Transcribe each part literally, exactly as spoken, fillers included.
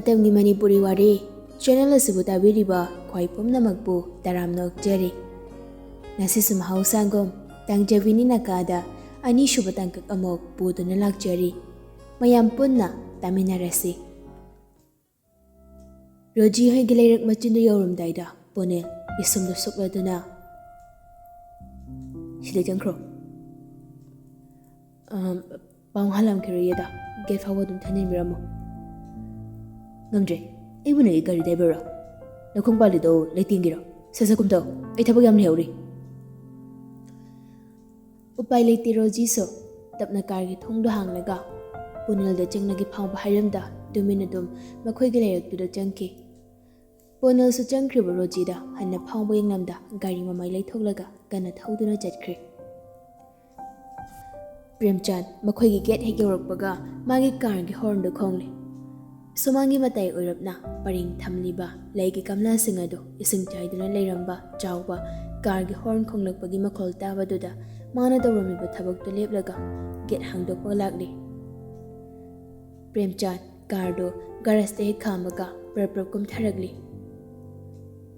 ꯃꯇꯝꯒꯤ ꯃꯅꯤꯄꯨꯔꯤ ꯋꯥꯔꯤ ꯆꯦꯅꯦꯜ ꯑꯁꯤꯕꯨ ꯇꯥꯕꯤꯔꯤꯕ ꯈ꯭ꯋꯥꯏ ꯄꯨꯝꯅꯃꯛꯄꯨ ꯇꯔꯥꯝꯅ ꯑꯣꯛꯆꯔꯤ꯫ ꯉꯁꯤꯁꯨ ꯃꯍꯧꯁꯥꯒꯨꯝ ꯇꯥꯡꯖꯕꯤꯅꯤ ꯅꯥꯀꯥꯗ ꯑꯅꯤꯁꯨꯕ ꯇꯥꯡꯀꯛ ꯑꯃꯨꯛ ꯄꯨꯗꯨꯅ ꯂꯥꯛꯆꯔꯤ꯫ ꯃꯌꯥꯝ ꯄꯨꯟꯅ ꯇꯥꯃꯤꯟꯅꯔꯁꯤ꯫ ꯔꯣꯖꯤ ꯍꯣꯏꯒꯤ ꯂꯩꯔꯛ ꯃꯆꯤꯟꯗꯨ ꯌꯧꯔꯝꯗꯥꯏꯗ ꯄꯣꯅꯦꯜ ꯄꯤꯁꯨꯝꯗꯨ ꯁꯨꯛꯂꯗꯨꯅ, "ꯁꯤꯗ ꯆꯪꯈ꯭ꯔꯣ꯫ ꯑꯝ, ꯄꯥꯎ ꯍꯥꯜꯂꯝꯈꯤꯔꯣꯏꯌꯦꯗ, ꯒꯦꯠ ꯐꯥꯎꯕ ꯑꯗꯨꯝ ꯊꯦꯡꯅꯕꯤꯔꯝꯃꯣ꯫ ꯉꯝꯗ꯭ꯔꯦ, ꯑꯩꯕꯨ ꯅꯪꯒꯤ ꯒꯥꯔꯤ ꯗ꯭ꯔꯥꯏꯚꯔꯔꯣ? ꯅꯈꯣꯡ ꯄꯥꯜꯂꯤꯗꯣ ꯂꯩꯇꯦꯡꯒꯤꯔꯣ? ꯁꯠ ꯁꯠ ꯀꯨꯝꯊꯧ, ꯑꯩ ꯊꯕꯛ ꯌꯥꯝ ꯂꯩꯍꯧꯔꯤ꯫" ꯎꯄꯥꯏ ꯂꯩꯇꯦ ꯔꯣꯖꯤꯁꯨ꯫ ꯇꯞꯅ ꯀꯥꯔꯒꯤ ꯊꯣꯡꯗꯣ ꯍꯥꯡꯂꯒ ꯄꯨꯅꯦꯜꯗ ꯆꯪꯂꯒꯦ ꯐꯥꯎꯕ ꯍꯥꯏꯔꯝꯗ ꯇꯨꯃꯤꯟꯅ ꯑꯗꯨꯝ ꯃꯈꯣꯏꯒꯤ ꯂꯩꯔꯛꯇꯨꯗ ꯆꯪꯈꯤ꯫ ꯄꯨꯅꯦꯜꯁꯨ ꯆꯪꯈ꯭ꯔꯤꯕ ꯔꯣꯖꯤꯗ ꯍꯟꯅ ꯐꯥꯎꯕ ꯌꯦꯡꯂꯝꯗ ꯒꯥꯔꯤ ꯃꯃꯥꯏ ꯂꯩꯊꯣꯛꯂꯒ ꯀꯟꯅ ꯊꯧꯗꯨꯅ ꯆꯠꯈ꯭ꯔꯦ꯫ ꯄ꯭ꯔꯦꯝꯆꯥꯟ ꯃꯈꯣꯏꯒꯤ ꯒꯦꯠ ꯍꯦꯛ ꯌꯧꯔꯛꯄꯒ ꯃꯥꯒꯤ ꯀꯥꯔꯒꯤ ꯍꯣꯔꯟꯗꯨ ꯈꯣꯡꯂꯦ꯫ ꯁꯨꯃꯥꯡꯒꯤ ꯃꯇꯥꯏ ꯑꯣꯏꯔꯞꯅ ꯄꯔꯦꯡ ꯊꯝꯂꯤꯕ ꯂꯩꯒꯤ ꯒꯝꯂꯥꯁꯤꯡ ꯑꯗꯨ ꯏꯁꯤꯡ ꯆꯥꯏꯗꯨꯅ ꯂꯩꯔꯝꯕ ꯆꯥꯎꯕ ꯀꯥꯔꯒꯤ ꯍꯣꯔꯟ ꯈꯣꯡꯂꯛꯄꯒꯤ ꯃꯈꯣꯜ ꯇꯥꯕꯗꯨꯗ ꯃꯥꯅ ꯇꯧꯔꯝꯃꯤꯕ ꯊꯕꯛꯇꯨ ꯂꯦꯞꯂꯒ ꯒꯦꯠ ꯍꯥꯡꯗꯣꯛꯄ ꯂꯥꯛꯂꯤ꯫ ꯄ꯭ꯔꯦꯝꯆꯥꯟ ꯀꯥꯔꯗꯨ ꯒꯥꯔꯦꯖꯇ ꯍꯦꯛ ꯈꯥꯝꯃꯒ ꯄ꯭ꯔꯞ ꯄ꯭ꯔꯞ ꯀꯨꯝꯊꯔꯛꯂꯤ꯫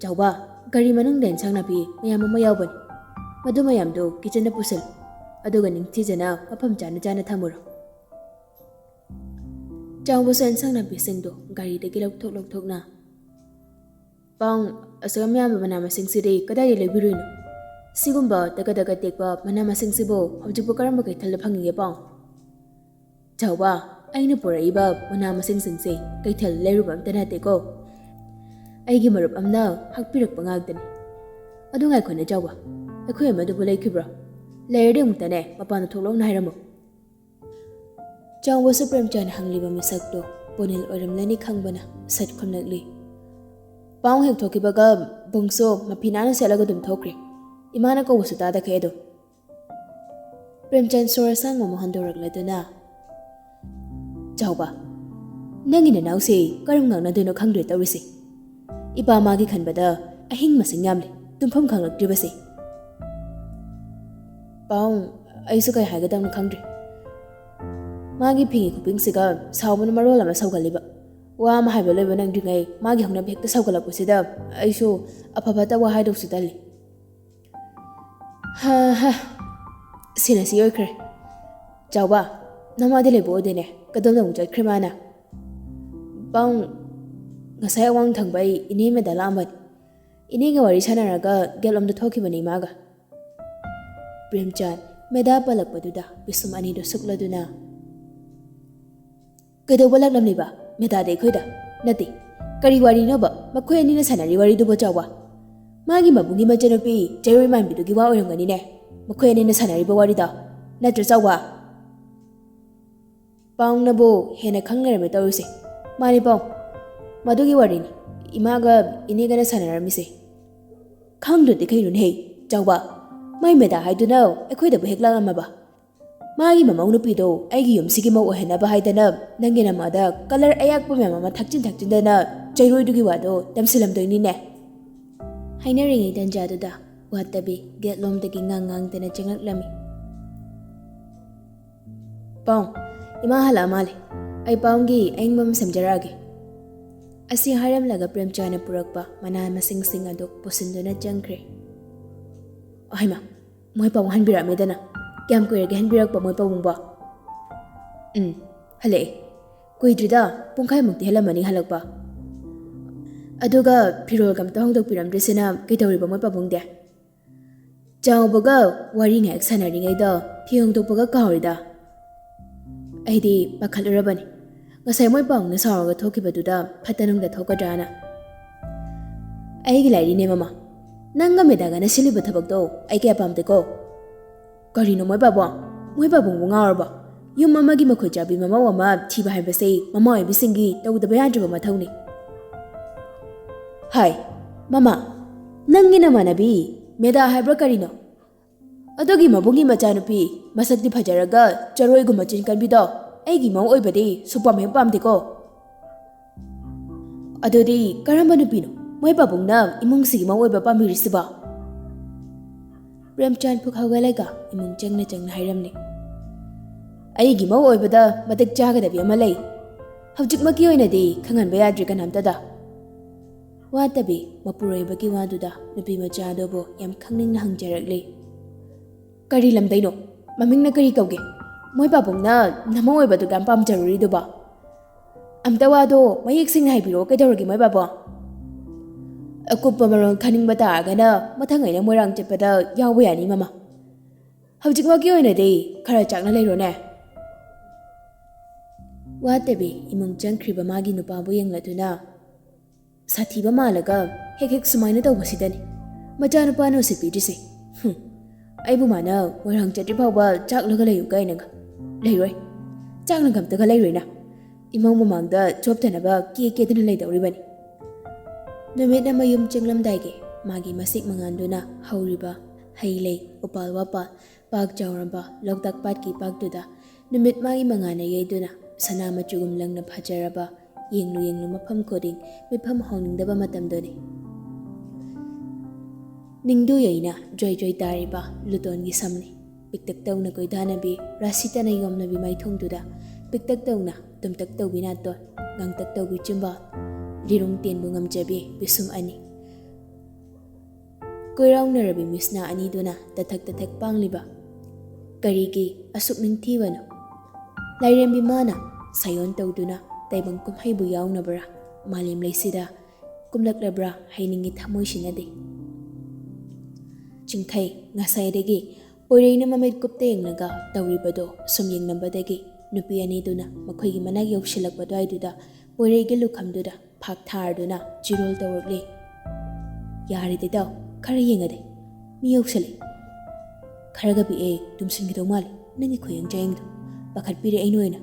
"ꯆꯥꯎꯕ, ꯒꯥꯔꯤ ꯃꯅꯨꯡꯗ ꯏꯟꯁꯥꯡ ꯅꯥꯄꯤ ꯃꯌꯥꯝ ꯑꯃ ꯌꯥꯎꯕꯅꯤ꯫ ꯃꯗꯨ ꯃꯌꯥꯝꯗꯨ ꯀꯤꯆꯟꯗ ꯄꯨꯁꯤꯜꯂꯨ, ꯑꯗꯨꯒ ꯅꯤꯡꯊꯤꯖꯅ ꯃꯐꯝ ꯆꯥꯅ ꯆꯥꯅ ꯊꯝꯃꯨꯔꯣ꯫" ꯆꯥꯎꯕꯁꯨ ꯏꯟꯁꯥꯡ ꯅꯥꯄꯤꯁꯤꯡꯗꯨ ꯒꯥꯔꯤꯗꯒꯤ ꯂꯧꯊꯣꯛ ꯂꯧꯊꯣꯛꯅ, "ꯄꯥꯎ, ꯑꯁꯨꯛ ꯌꯥꯝ ꯌꯥꯝꯕ ꯃꯅꯥ ꯃꯁꯤꯡꯁꯤꯗꯤ ꯀꯗꯥꯏꯗ ꯂꯩꯕꯤꯔꯨꯏꯅꯣ? ꯁꯤꯒꯨꯝꯕ ꯇꯒꯠ ꯇꯒꯠ ꯇꯦꯛꯄ ꯃꯅꯥ ꯃꯁꯤꯡꯁꯤꯕꯨ ꯍꯧꯖꯤꯛꯄꯨ ꯀꯔꯝꯕ ꯀꯩꯊꯦꯜꯗ ꯐꯪꯉꯤꯒꯦ ꯄꯥꯎ?" "ꯆꯥꯎꯕ, ꯑꯩꯅ ꯄꯨꯔꯛꯏꯕ ꯃꯅꯥ ꯃꯁꯤꯡꯁꯤꯡꯁꯦ ꯀꯩꯊꯦꯜ ꯂꯩꯔꯨꯕ ꯑꯝꯇ ꯅꯠꯇꯦꯀꯣ꯫ ꯑꯩꯒꯤ ꯃꯔꯨꯞ ꯑꯃꯅ ꯍꯥꯞꯄꯤꯔꯛꯄ ꯉꯥꯛꯇꯅꯤ꯫ ꯑꯗꯨ ꯉꯥꯏꯈꯣꯅꯦ ꯆꯥꯎꯕ, ꯑꯩꯈꯣꯏ ꯑꯃꯗꯨꯕꯨ ꯂꯩꯈꯤꯕ꯭ꯔꯣ? ꯂꯩꯔꯗꯤ ꯑꯃꯨꯛꯇꯅꯦ ꯃꯄꯥꯟꯗ ꯊꯣꯛꯂꯛꯎꯅ ꯍꯥꯏꯔꯝꯃꯨ꯫" ꯆꯥꯎꯕꯁꯨ ꯄ꯭ꯔꯦꯝꯆꯥꯟꯅ ꯍꯪꯂꯤꯕ ꯃꯤꯁꯛꯇꯨ ꯄꯨꯅꯤꯜ ꯑꯣꯏꯔꯝꯂꯅꯤ ꯈꯪꯕꯅ ꯁꯠ ꯈꯨꯝꯂꯛꯂꯤ꯫ ꯄꯥꯎ ꯍꯦꯛ ꯊꯣꯛꯈꯤꯕꯒ ꯕꯨꯡꯁꯨ ꯃꯐꯤ ꯅꯥꯟꯅ ꯁꯦꯠꯂꯒ ꯑꯗꯨꯝ ꯊꯣꯛꯈ꯭ꯔꯦ꯫ ꯏꯃꯥꯅ ꯀꯧꯕꯁꯨ ꯇꯥꯗꯈꯩ ꯑꯗꯨꯝ꯫ ꯄ꯭ꯔꯦꯝꯆꯥꯟ ꯁꯣꯔ ꯑꯁꯥꯡꯕ ꯑꯃ ꯍꯣꯟꯗꯣꯔꯛꯂꯗꯨꯅ, "ꯆꯥꯎꯕ, ꯅꯪꯒꯤ ꯅꯅꯥꯎꯁꯦ ꯀꯔꯝ ꯉꯥꯡꯅꯗꯣꯏꯅꯣ ꯈꯪꯗ꯭ꯔꯦ ꯇꯧꯔꯤꯁꯦ꯫ ꯏꯄꯥ ꯃꯥꯒꯤ ꯈꯟꯕꯗ ꯑꯍꯤꯡ ꯃꯁꯤꯡ ꯌꯥꯝꯂꯦ, ꯇꯨꯝꯐꯝ ꯈꯪꯂꯛꯇ꯭ꯔꯤꯕꯁꯦ꯫" "ꯄꯥꯎ, ꯑꯩꯁꯨ ꯀꯩ ꯍꯥꯏꯒꯗꯕꯅꯣ ꯈꯪꯗ꯭ꯔꯦ꯫ ꯃꯥꯒꯤ ꯐꯤꯡꯉꯤ ꯈꯨꯐꯤꯡꯁꯤꯒ ꯁꯥꯎꯕꯅ ꯃꯔꯣꯜ ꯑꯃ ꯁꯧꯒꯜꯂꯤꯕ꯫ ꯋꯥ ꯑꯃ ꯍꯥꯏꯕ ꯂꯣꯏꯕ ꯅꯪꯗ꯭ꯔꯤꯉꯩ ꯃꯥꯒꯤ ꯍꯧꯅꯕꯤ ꯍꯦꯛꯇ ꯁꯧꯒꯠꯂꯛꯄꯁꯤꯗ ꯑꯩꯁꯨ ꯑꯐ ꯐꯠꯇ ꯋꯥ ꯍꯥꯏꯗꯧꯁꯨ ꯇꯜꯂꯤ꯫ ꯍꯥ ꯍꯥ꯫ ꯁꯤꯅ ꯁꯤ ꯑꯣꯏꯈ꯭ꯔꯦ꯫ ꯆꯥꯎꯕ, ꯅꯃꯥꯗꯤ ꯂꯩꯕ ꯑꯣꯏꯗꯣꯏꯅꯦ꯫ ꯀꯗꯣꯝꯗ ꯑꯃꯨꯛ ꯆꯠꯈ꯭ꯔꯦ ꯃꯥꯅ? ꯄꯥꯎ, ꯉꯁꯥꯏ ꯑꯋꯥꯡ ꯊꯪꯕ ꯑꯩ ꯏꯅꯦ ꯃꯦꯗꯥ ꯂꯥꯛꯑꯝꯕꯅꯤ꯫ ꯏꯅꯦꯒ ꯋꯥꯔꯤ ꯁꯥꯟꯅꯔꯒ ꯒꯦꯠꯂꯣꯝꯗ ꯊꯣꯛꯈꯤꯕꯅꯤ ꯏꯃꯥꯒ꯫ ꯄ꯭ꯔꯦꯝꯆꯥꯟ, ꯃꯦꯗꯥ ꯄꯜꯂꯛꯄꯗꯨꯗ ꯄꯤꯁꯨꯝ ꯑꯅꯤꯗꯨ ꯁꯨꯛꯂꯗꯨꯅ, "ꯀꯩꯗꯧꯕ ꯂꯥꯛꯂꯝꯂꯤꯕ ꯃꯦꯗꯥꯗꯤ ꯑꯩꯈꯣꯏꯗ? ꯅꯠꯇꯦ, ꯀꯔꯤ ꯋꯥꯔꯤꯅꯣꯕ ꯃꯈꯣꯏ ꯑꯅꯤꯅ ꯁꯥꯟꯅꯔꯤ ꯋꯥꯔꯤꯗꯨꯕꯨ ꯆꯥꯎꯕ? ꯃꯥꯒꯤ ꯃꯕꯨꯡꯒꯤ ꯃꯆꯟꯅꯨꯄꯤ ꯆꯩꯔꯣꯏ ꯃꯥꯟꯕꯤꯗꯨꯒꯤ ꯋꯥ ꯑꯣꯏꯔꯝꯒꯅꯤꯅꯦ ꯃꯈꯣꯏ ꯑꯅꯤꯅ ꯁꯥꯟꯅꯔꯤꯕ ꯋꯥꯔꯤꯗꯣ, ꯅꯠꯇ꯭ꯔ ꯆꯥꯎꯕ?" ꯄꯥꯎꯅꯕꯨ ꯍꯦꯟꯅ ꯈꯪ ꯂꯩꯔꯝꯃꯦ ꯇꯧꯔꯤꯁꯦ꯫ ꯃꯥꯅꯤ ꯄꯥꯎ, ꯃꯗꯨꯒꯤ ꯋꯥꯔꯤꯅꯤ ꯏꯃꯥꯒ ꯏꯅꯦꯒꯅ ꯁꯥꯟꯅꯔꯝꯃꯤꯁꯦ꯫ ꯈꯪꯗ꯭ꯔꯗꯤ ꯀꯩꯅꯣꯅꯦꯍꯦ, ꯆꯥꯎꯕ? ꯃꯥꯏ ꯃꯦꯗꯥ ꯍꯥꯏꯗꯨꯅ ꯑꯩꯈꯣꯏꯗꯕꯨ ꯍꯦꯛ ꯂꯥꯛꯂꯝꯃꯕ? ꯃꯥꯒꯤ ꯃꯃꯧ ꯅꯨꯄꯤꯗꯣ ꯑꯩꯒꯤ ꯌꯨꯝꯁꯤꯒꯤ ꯃꯧ ꯑꯣꯏꯍꯟꯅꯕ ꯍꯥꯏꯗꯅ ꯅꯪꯒꯤ ꯅꯃꯥꯗ ꯀꯂꯔ ꯑꯌꯥꯛꯄ ꯃꯌꯥꯝ ꯑꯃ ꯊꯛꯆꯤꯟ ꯊꯛꯆꯤꯟꯗꯅ ꯆꯩꯔꯣꯏꯗꯨꯒꯤ ꯋꯥꯗꯣ ꯇꯝꯁꯤꯜꯂꯝꯗꯣꯏꯅꯤꯅꯦ꯫ ꯍꯥꯏꯅꯔꯤꯉꯩ ꯇꯟꯖꯥꯗꯨꯗ ꯋꯥꯠꯇꯕꯤ ꯒꯦꯠꯂꯣꯝꯗꯒꯤ ꯉꯥꯡ ꯉꯥꯡꯗꯅ ꯆꯪꯂꯛꯂꯝꯃꯤ꯫ "ꯄꯥꯎ, ꯏꯃꯥ ꯍꯜꯂꯛꯑ ꯃꯥꯜꯂꯦ꯫ ꯑꯩ ꯄꯥꯎꯒꯤ ꯑꯏꯪꯕ ꯑꯃ ꯁꯦꯝꯖꯔꯛꯑꯒꯦ꯫" ꯑꯁꯤ ꯍꯥꯏꯔꯝꯂꯒ ꯄ꯭ꯔꯦꯝꯆꯥꯅ ꯄꯨꯔꯛꯄ ꯃꯅꯥ ꯃꯁꯤꯡꯁꯤꯡ ꯑꯗꯨ ꯄꯨꯁꯤꯟꯗꯨꯅ ꯆꯪꯈ꯭ꯔꯦ꯫ ꯑꯍꯩꯃꯥ, ꯃꯣꯏ ꯄꯥꯕꯨꯡ ꯍꯟꯕꯤꯔꯛꯑꯝꯃꯦꯗꯅ꯫ ꯀꯌꯥꯝ ꯀꯨꯏꯔꯒꯦ ꯍꯟꯕꯤꯔꯛꯄ ꯃꯣꯏ ꯄꯥꯕꯨꯡꯕꯣ? ꯎꯝ, ꯍꯜꯂꯛꯑꯦ꯫ ꯀꯨꯏꯗ꯭ꯔꯤꯗ, ꯄꯨꯡꯈꯥꯏꯃꯨꯛꯇꯤ ꯍꯦꯜꯂꯝꯃꯅꯤ ꯍꯜꯂꯛꯄ꯫ ꯑꯗꯨꯒ ꯐꯤꯔꯣꯜꯒ ꯑꯝꯇ ꯍꯣꯡꯗꯣꯛꯄꯤꯔꯝꯗ꯭ꯔꯤꯁꯤꯅ ꯀꯩꯗꯧꯔꯤꯕ ꯃꯣꯏ ꯄꯥꯕꯨꯡꯗꯤ? ꯆꯥꯎꯕꯒ ꯋꯥꯔꯤ ꯉꯥꯏꯍꯥꯛ ꯁꯥꯟꯅꯔꯤꯉꯩꯗ ꯐꯤ ꯍꯣꯡꯗꯣꯛꯄꯒ ꯀꯥꯎꯔꯤꯗ꯫ ꯑꯩꯗꯤ ꯄꯥꯈꯠꯂꯨꯔꯕꯅꯤ, ꯉꯁꯥꯏ ꯃꯣꯏ ꯄꯥꯕꯨꯡꯅ ꯁꯥꯎꯔꯒ ꯊꯣꯛꯈꯤꯕꯗꯨꯗ ꯐꯠꯇ ꯅꯨꯡꯗ ꯊꯣꯛꯀꯗ꯭ꯔꯥꯅ꯫ ꯑꯩꯒꯤ ꯂꯥꯏꯔꯤꯅꯦ ꯃꯃꯥ, ꯅꯪꯒ ꯃꯦꯗꯥꯒꯅ ꯁꯤꯜꯂꯤꯕ ꯊꯕꯛꯇꯣ ꯑꯩ ꯀꯌꯥ ꯄꯥꯝꯗꯦꯀꯣ꯫ ꯀꯔꯤꯅꯣ ꯃꯣꯏ ꯄꯥꯕꯨꯡ? ꯃꯣꯏ ꯄꯥꯕꯨꯡꯕꯨ ꯉꯥꯎꯔꯕꯣ? ꯌꯨꯝ ꯑꯃꯒꯤ ꯃꯈꯨꯠ ꯆꯥꯕꯤ ꯃꯃꯧ ꯑꯃ ꯊꯤꯕ ꯍꯥꯏꯕꯁꯤ ꯃꯃꯥ ꯑꯣꯏꯕꯤꯁꯤꯡꯒꯤ ꯇꯧꯗꯕ ꯌꯥꯗ꯭ꯔꯕ ꯃꯊꯧꯅꯤ꯫ ꯍꯥꯏ, ꯃꯃꯥ, ꯅꯪꯒꯤ ꯅꯃꯥꯟꯅꯕꯤ ꯃꯦꯗꯥ ꯍꯥꯏꯕ꯭ꯔꯥ ꯀꯔꯤꯅꯣ? ꯑꯗꯨꯒꯤ ꯃꯕꯨꯡꯒꯤ ꯃꯆꯥꯅꯨꯄꯤ, ꯃꯁꯛꯇꯤ ꯐꯖꯔꯒ ꯆꯔꯣꯏꯒꯨꯝꯕ ꯆꯤꯟ ꯀꯟꯕꯤꯗꯣ ꯑꯩꯒꯤ ꯃꯧ ꯑꯣꯏꯕꯗꯤ ꯁꯨꯄꯥꯝ ꯍꯦꯛ ꯄꯥꯝꯗꯦꯀꯣ꯫ ꯑꯗꯨꯗꯤ ꯀꯔꯝꯕ ꯅꯨꯄꯤꯅꯣ ꯃꯣꯏ ꯄꯥꯕꯨꯡꯅ ꯏꯃꯨꯡꯁꯤꯒꯤ ꯃꯧ ꯑꯣꯏꯕ ꯄꯥꯝꯕꯤꯔꯤꯁꯤꯕꯣ? ꯄ꯭ꯔꯦꯝꯆꯥꯟ ꯄꯨꯛ ꯍꯧꯒꯠꯂꯒ ꯏꯃꯨꯡ ꯆꯪꯅ ꯆꯪꯅ ꯍꯥꯏꯔꯝꯂꯦ꯫ ꯑꯩꯒꯤ ꯃꯧ ꯑꯣꯏꯕꯗ ꯃꯇꯤꯛ ꯆꯥꯒꯗꯕꯤ ꯑꯃ ꯂꯩ꯫ "ꯍꯧꯖꯤꯛꯃꯛꯀꯤ ꯑꯣꯏꯅꯗꯤ ꯈꯪꯍꯟꯕ ꯌꯥꯗ꯭ꯔꯤ ꯀꯅꯥꯝꯇꯗ꯫" ꯋꯥꯇꯕꯤ ꯃꯄꯨꯔꯣꯏꯕꯒꯤ ꯋꯥꯗꯨꯗ ꯅꯨꯄꯤ ꯃꯆꯥ ꯑꯗꯨꯕꯨ ꯌꯥꯝ ꯈꯪꯅꯤꯡꯅ ꯍꯪꯖꯔꯛꯂꯤ꯫ "ꯀꯔꯤ ꯂꯝꯗꯩꯅꯣ? ꯃꯃꯤꯡꯅ ꯀꯔꯤ ꯀꯧꯒꯦ? ꯃꯣꯏ ꯄꯥꯕꯨꯡꯅ ꯅꯃꯧ ꯑꯣꯏꯕꯗꯨ ꯀꯌꯥꯝ ꯄꯥꯝꯖꯔꯨꯔꯤꯗꯨꯕꯣ? ꯑꯝꯇ ꯋꯥꯗꯣ ꯃꯌꯦꯛ ꯁꯦꯡꯅ ꯍꯥꯏꯕꯤꯔꯛꯑꯣ, ꯀꯩꯗꯧꯔꯒꯦ ꯃꯣꯏ ꯄꯥꯕꯨꯡ?" "ꯑꯀꯨꯞꯄ ꯃꯔꯣꯜ ꯈꯪꯅꯤꯡꯕ ꯇꯥꯔꯒꯅ ꯃꯊꯪ ꯑꯩꯅ ꯃꯣꯏꯔꯥꯡ ꯆꯠꯄꯗ ꯌꯥꯎꯕ ꯌꯥꯅꯤ ꯃꯃꯥ꯫ ꯍꯧꯖꯤꯛꯃꯛꯀꯤ ꯑꯣꯏꯅꯗꯤ ꯈꯔ ꯆꯥꯛꯅ ꯂꯩꯔꯣꯅꯦ꯫" ꯋꯥꯇꯕꯤ ꯏꯃꯨꯡ ꯆꯪꯈ꯭ꯔꯤꯕ ꯃꯥꯒꯤ ꯅꯨꯄꯥꯕꯨ ꯌꯦꯡꯂꯗꯨꯅ, "ꯁꯥꯊꯤꯕ ꯃꯥꯜꯂꯒ ꯍꯦꯛ ꯍꯦꯛ ꯁꯨꯃꯥꯏꯅ ꯇꯧꯕꯁꯤꯗꯅꯤ ꯃꯆꯥꯅꯨꯄꯥꯅ ꯎꯁꯤꯠꯄꯤꯗ꯭ꯔꯤꯁꯦ꯫ ꯍꯨꯝ, ꯑꯩꯕꯨ ꯃꯥꯅ ꯃꯣꯏꯔꯥꯡ ꯆꯠꯇ꯭ꯔꯤ ꯐꯥꯎꯕ ꯆꯥꯛꯂꯒ ꯂꯩꯌꯨ ꯀꯥꯏꯅꯒ ꯂꯩꯔꯣꯏ꯫ ꯆꯥꯛꯅꯒ ꯑꯝꯇꯒ ꯂꯩꯔꯣꯏꯅ꯫ ꯏꯃꯧ ꯃꯃꯥꯡꯗ ꯆꯣꯞꯇꯅꯕ ꯀꯦ ꯀꯦꯗꯨꯅ ꯂꯩꯗꯧꯔꯤꯕꯅꯤ꯫" ꯅꯨꯃꯤꯠꯅ ꯃꯌꯨꯝ ꯆꯪꯂꯝꯗꯥꯏꯒꯤ ꯃꯥꯒꯤ ꯃꯁꯤꯛ ꯃꯉꯥꯟꯗꯨꯅ ꯍꯧꯔꯤꯕ ꯍꯩ ꯂꯩ, ꯎꯄꯥꯜ ꯋꯥꯄꯥꯜ, ꯄꯥꯛ ꯆꯥꯎꯔꯕ ꯂꯣꯛꯇꯥꯛ ꯄꯥꯠꯀꯤ ꯄꯥꯛꯇꯨꯗ ꯅꯨꯃꯤꯠ ꯃꯥꯒꯤ ꯃꯉꯥꯜꯅ ꯌꯩꯗꯨꯅ ꯁꯅꯥ ꯃꯆꯨꯒꯨꯝ ꯂꯪꯅ ꯐꯖꯔꯕ, ꯌꯦꯡꯂꯨ ꯌꯦꯡꯂꯨ ꯃꯐꯝ ꯈꯨꯗꯤꯡ ꯃꯤꯠꯐꯝ ꯍꯣꯡꯅꯤꯡꯗꯕ ꯃꯇꯝꯗꯨꯅꯤ꯫ ꯅꯤꯡꯗꯨ ꯌꯩꯅ ꯖ꯭ꯋꯥꯏ ꯖ꯭ꯋꯥꯏ ꯇꯥꯔꯤꯕ ꯂꯨꯇꯣꯟꯒꯤ ꯁꯝꯅꯤ꯫ ꯄꯤꯛꯇꯛ ꯇꯧꯅ ꯀꯣꯏꯗꯥꯅꯕꯤ, ꯔꯥꯁꯤ ꯇꯅ ꯌꯣꯝꯅꯕꯤ ꯃꯥꯏꯊꯣꯡꯗꯨꯗ ꯄꯤꯛꯇꯛ ꯇꯧꯅ ꯇꯨꯝꯇꯛ ꯇꯧꯕꯤ ꯅꯥꯇꯣꯟ, ꯉꯥꯡꯇꯛ ꯇꯧꯕꯤ ꯆꯤꯝꯕꯥꯜ, ꯂꯤꯔꯨꯡ ꯇꯦꯟꯕꯨ ꯉꯝꯖꯕꯤ ꯄꯤꯁꯨꯝ ꯑꯅꯤ꯫ ꯀꯣꯏꯔꯥꯎꯅꯔꯕꯤ ꯃꯤꯠꯁꯅꯥ ꯑꯅꯤꯗꯨꯅ ꯇꯊꯛ ꯇꯊꯛ ꯄꯥꯡꯂꯤꯕ ꯀꯔꯤꯒꯤ ꯑꯁꯨꯛ ꯅꯤꯡꯊꯤꯕꯅꯣ? ꯂꯥꯏꯔꯦꯝꯕꯤ ꯃꯥꯅ ꯁꯥꯌꯣꯟ ꯇꯧꯗꯨꯅ ꯇꯥꯏꯕꯪ ꯀꯨꯝꯍꯩꯕꯨ ꯌꯥꯎꯅꯕ꯭ꯔꯥ? ꯃꯥꯂꯦꯝ ꯂꯩꯁꯤꯗ ꯀꯨꯝꯂꯛꯂꯕ꯭ꯔꯥ ꯍꯥꯏꯅꯤꯡꯉꯤ ꯊꯃꯣꯏꯁꯤꯅꯗꯤ꯫ ꯆꯤꯡꯈꯩ ꯉꯁꯥꯏꯗꯒꯤ ꯄꯣꯏꯔꯩꯅ ꯃꯃꯤꯠ ꯀꯨꯞꯇ ꯌꯦꯡꯂꯒ ꯇꯧꯔꯤꯕꯗꯣ ꯁꯨꯝ ꯌꯦꯡꯂꯝꯕꯗꯒꯤ ꯅꯨꯄꯤ ꯑꯅꯤꯗꯨꯅ ꯃꯈꯣꯏꯒꯤ ꯃꯅꯥꯛ ꯌꯧꯁꯤꯜꯂꯛꯄ ꯑꯗꯨꯋꯥꯏꯗꯨꯗ ꯄꯣꯏꯔꯩꯒꯤ ꯂꯨꯈꯝꯗꯨꯗ ꯐꯥꯛ ꯊꯥꯔꯗꯨꯅ ꯆꯤꯔꯣꯜ ꯇꯧꯔꯛꯂꯤ꯫ "ꯌꯥꯔꯦ ꯇꯩꯇꯥꯎ, ꯈꯔ ꯌꯦꯡꯉꯗꯤ꯫ ꯃꯤ ꯌꯧꯁꯜꯂꯦ꯫ ꯈꯔꯒ ꯄꯤꯛꯑꯦ, ꯇꯨꯝꯁꯤꯟꯈꯤꯗꯧ ꯃꯥꯜꯂꯦ ꯅꯪꯒꯤ ꯈꯨꯌꯦꯡ ꯆꯥꯌꯦꯡꯗꯣ꯫ ꯄꯥꯈꯠꯄꯤꯔꯦ ꯑꯩꯅ ꯑꯣꯏꯅ꯫"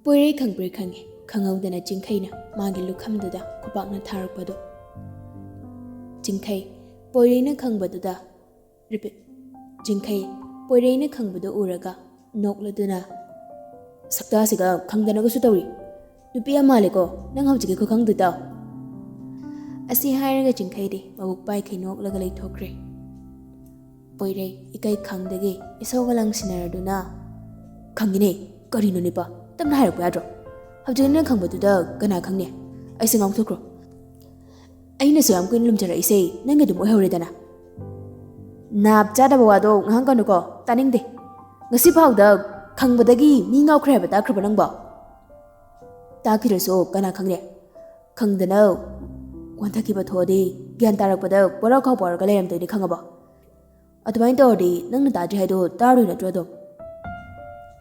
ꯄꯣꯏꯔꯩ ꯈꯪꯕ꯭ꯔꯦ ꯈꯪꯉꯦ, ꯈꯪꯍꯧꯗꯅ ꯆꯤꯡꯈꯩꯅ ꯃꯥꯒꯤ ꯂꯨꯈꯝꯗꯨꯗ ꯈꯨꯄꯥꯛꯅ ꯊꯥꯔꯛꯄꯗꯣ꯫ ꯆꯤꯡꯈꯩ, ꯄꯣꯏꯔꯩꯅ ꯈꯪꯕꯗꯨꯗ ꯔꯤꯄꯤꯠ꯫ ꯆꯤꯡꯈꯩ, ꯄꯣꯏꯔꯩꯅ ꯈꯪꯕꯗꯨ ꯎꯔꯒ ꯅꯣꯛꯂꯗꯨꯅ, "ꯁꯛꯇꯥꯁꯤꯒ ꯈꯪꯗꯅꯒꯁꯨ ꯇꯧꯔꯤ꯫ ꯅꯨꯄꯤ ꯌꯥꯝ ꯃꯥꯜꯂꯦꯀꯣ ꯅꯪ ꯍꯧꯖꯤꯛꯀꯤ ꯈꯨꯈꯪꯗꯨ ꯇꯥꯎ꯫" ꯑꯁꯤ ꯍꯥꯏꯔꯒ ꯆꯤꯡꯈꯩꯗꯤ ꯃꯕꯨꯛ ꯄꯥꯏꯈꯩ ꯅꯣꯛꯂꯒ ꯂꯩꯊꯣꯛꯈ꯭ꯔꯦ꯫ ꯄꯣꯏꯔꯩ ꯏꯀꯩ ꯈꯪꯗꯒꯤ ꯏꯁꯧꯒ ꯂꯪꯁꯤꯟꯅꯔꯗꯨꯅ, "ꯈꯪꯉꯤꯅꯦ, ꯀꯔꯤꯅꯣ ꯅꯤꯄꯥ? ꯇꯞꯅ ꯍꯥꯏꯔꯛꯄ ꯌꯥꯗ꯭ꯔꯣ? ꯍꯧꯖꯤꯛ ꯅꯪ ꯈꯪꯕꯗꯨꯗ ꯀꯅꯥ ꯈꯪꯅꯤ? ꯑꯩꯁꯦ ꯉꯥꯎꯊꯣꯛꯈ꯭ꯔꯣ꯫ ꯑꯩꯅꯁꯨ ꯌꯥꯝ ꯀꯨꯏꯅ ꯂꯨꯝꯖꯔꯛꯏꯁꯦ ꯅꯪꯒꯤ ꯑꯗꯨꯝ ꯑꯣꯏꯍꯧꯔꯦꯗꯅ꯫ ꯅꯥꯞ ꯆꯥꯗꯕ ꯋꯥꯗꯣ ꯉꯥꯡꯒꯅꯨꯀꯣ, ꯇꯥꯅꯤꯡꯗꯦ꯫ ꯉꯁꯤ ꯐꯥꯎꯗ ꯈꯪꯕꯗꯒꯤ ꯃꯤ ꯉꯥꯎꯈ꯭ꯔꯦ ꯍꯥꯏꯕ ꯇꯥꯈ꯭ꯔꯕ ꯅꯪꯕꯣ? ꯇꯥꯈꯤꯗ꯭ꯔꯁꯨ ꯀꯅꯥ ꯈꯪꯅꯤ? ꯈꯪꯗꯅ ꯋꯥꯟꯊꯈꯤꯕ ꯊꯣꯛꯑꯗꯤ ꯒ꯭ꯌꯥꯟ ꯇꯥꯔꯛꯄꯗ ꯕꯣꯔꯥ ꯈꯥꯎ ꯄꯥꯎꯔꯒ ꯂꯩꯔꯝꯗꯣꯏꯅꯤ, ꯈꯪꯉꯕꯣ? ꯑꯗꯨꯃꯥꯏꯅ ꯇꯧꯔꯗꯤ ꯅꯪꯅ ꯇꯥꯗ꯭ꯔꯤ ꯍꯥꯏꯗꯣ ꯇꯥꯔꯣꯏ ꯅꯠꯇ꯭ꯔꯣ ꯑꯗꯨꯝ?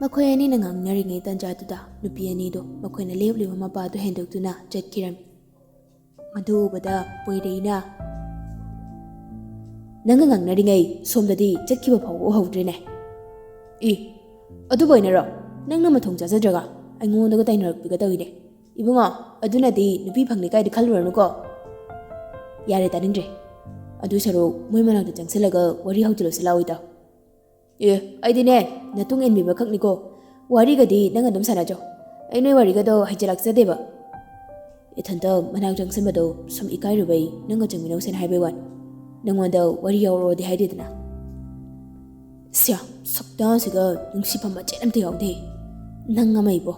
ꯃꯈꯣꯏ ꯑꯅꯤꯅ ꯉꯥꯡꯅꯔꯤꯉꯩ ꯇꯥꯟꯖꯥꯗꯨꯗ ꯅꯨꯄꯤ ꯑꯅꯤꯗꯣ ꯃꯈꯣꯏꯅ ꯂꯦꯞꯂꯤꯕ ꯃꯄꯥꯗꯨ ꯍꯦꯟꯗꯣꯛꯇꯨꯅ ꯆꯠꯈꯤꯔꯝꯃꯤ꯫ ꯃꯗꯨ ꯎꯕꯗ ꯄꯣꯏꯔꯩꯅ, "ꯅꯪꯒ ꯉꯥꯡꯅꯔꯤꯉꯩ ꯁꯣꯝꯗꯗꯤ ꯆꯠꯈꯤꯕ ꯐꯥꯎꯕ ꯎꯍꯧꯗ꯭ꯔꯦꯅꯦ꯫ ꯏ, ꯑꯗꯨꯕꯨ ꯑꯣꯏꯅꯔꯣ? ꯅꯪꯅ ꯃꯊꯣꯡ ꯆꯥꯖꯗ꯭ꯔꯒ ꯑꯩꯉꯣꯟꯗꯒ ꯇꯥꯏꯅꯔꯛꯄꯤꯒ ꯇꯧꯏꯅꯦ꯫ ꯏꯕꯨꯡꯉꯣ, ꯑꯗꯨꯅꯗꯤ ꯅꯨꯄꯤ ꯐꯪꯅꯤ ꯀꯥꯏꯗꯤ ꯈꯜꯂꯨꯔꯅꯨꯀꯣ꯫ ꯌꯥꯔꯦ, ꯇꯥꯅꯤꯡꯗ꯭ꯔꯦ꯫ ꯑꯗꯨ ꯁꯔꯨꯛ ꯃꯣꯏ ꯃꯅꯥꯛꯇ ꯆꯪꯁꯤꯜꯂꯒ ꯋꯥꯔꯤ ꯍꯧꯖꯤꯜꯂꯁꯤ ꯂꯥꯛꯑꯣ, ꯏꯇꯥꯎ꯫ ꯑꯦ, ꯑꯩꯗꯤꯅꯦ, ꯅꯇꯨꯡ ꯏꯟꯕꯤꯕ ꯈꯛꯅꯤꯀꯣ꯫ ꯋꯥꯔꯤꯒꯗꯤ ꯅꯪ ꯑꯗꯨꯝ ꯁꯥꯟꯅꯖꯧ꯫ ꯑꯩ ꯅꯣꯏ ꯋꯥꯔꯤꯒꯗꯣ ꯍꯩꯖꯤꯜꯂꯛꯆꯗꯦꯕ꯫ ꯏꯊꯟꯇ ꯃꯅꯥꯛ ꯆꯪꯁꯤꯟꯕꯗꯣ ꯁꯨꯝ ꯏꯀꯥꯏꯔꯨꯕꯩ ꯅꯪꯒ ꯆꯪꯃꯤꯟꯅꯧꯁꯦꯅ ꯍꯥꯏꯕꯩ ꯋꯥꯅꯤ꯫ ꯅꯪꯉꯣꯟꯗ ꯋꯥꯔꯤ ꯌꯥꯎꯔꯛꯑꯣꯗꯤ ꯍꯥꯏꯗꯦꯗꯅ꯫ ꯁ꯭ꯌꯥ, ꯁꯛꯇꯥꯁꯤꯒ ꯅꯨꯡꯁꯤꯐꯝ ꯃꯆꯦꯠ ꯑꯝꯇ ꯌꯥꯎꯗꯦ꯫ ꯅꯪ ꯑꯃ ꯏꯕꯣ꯫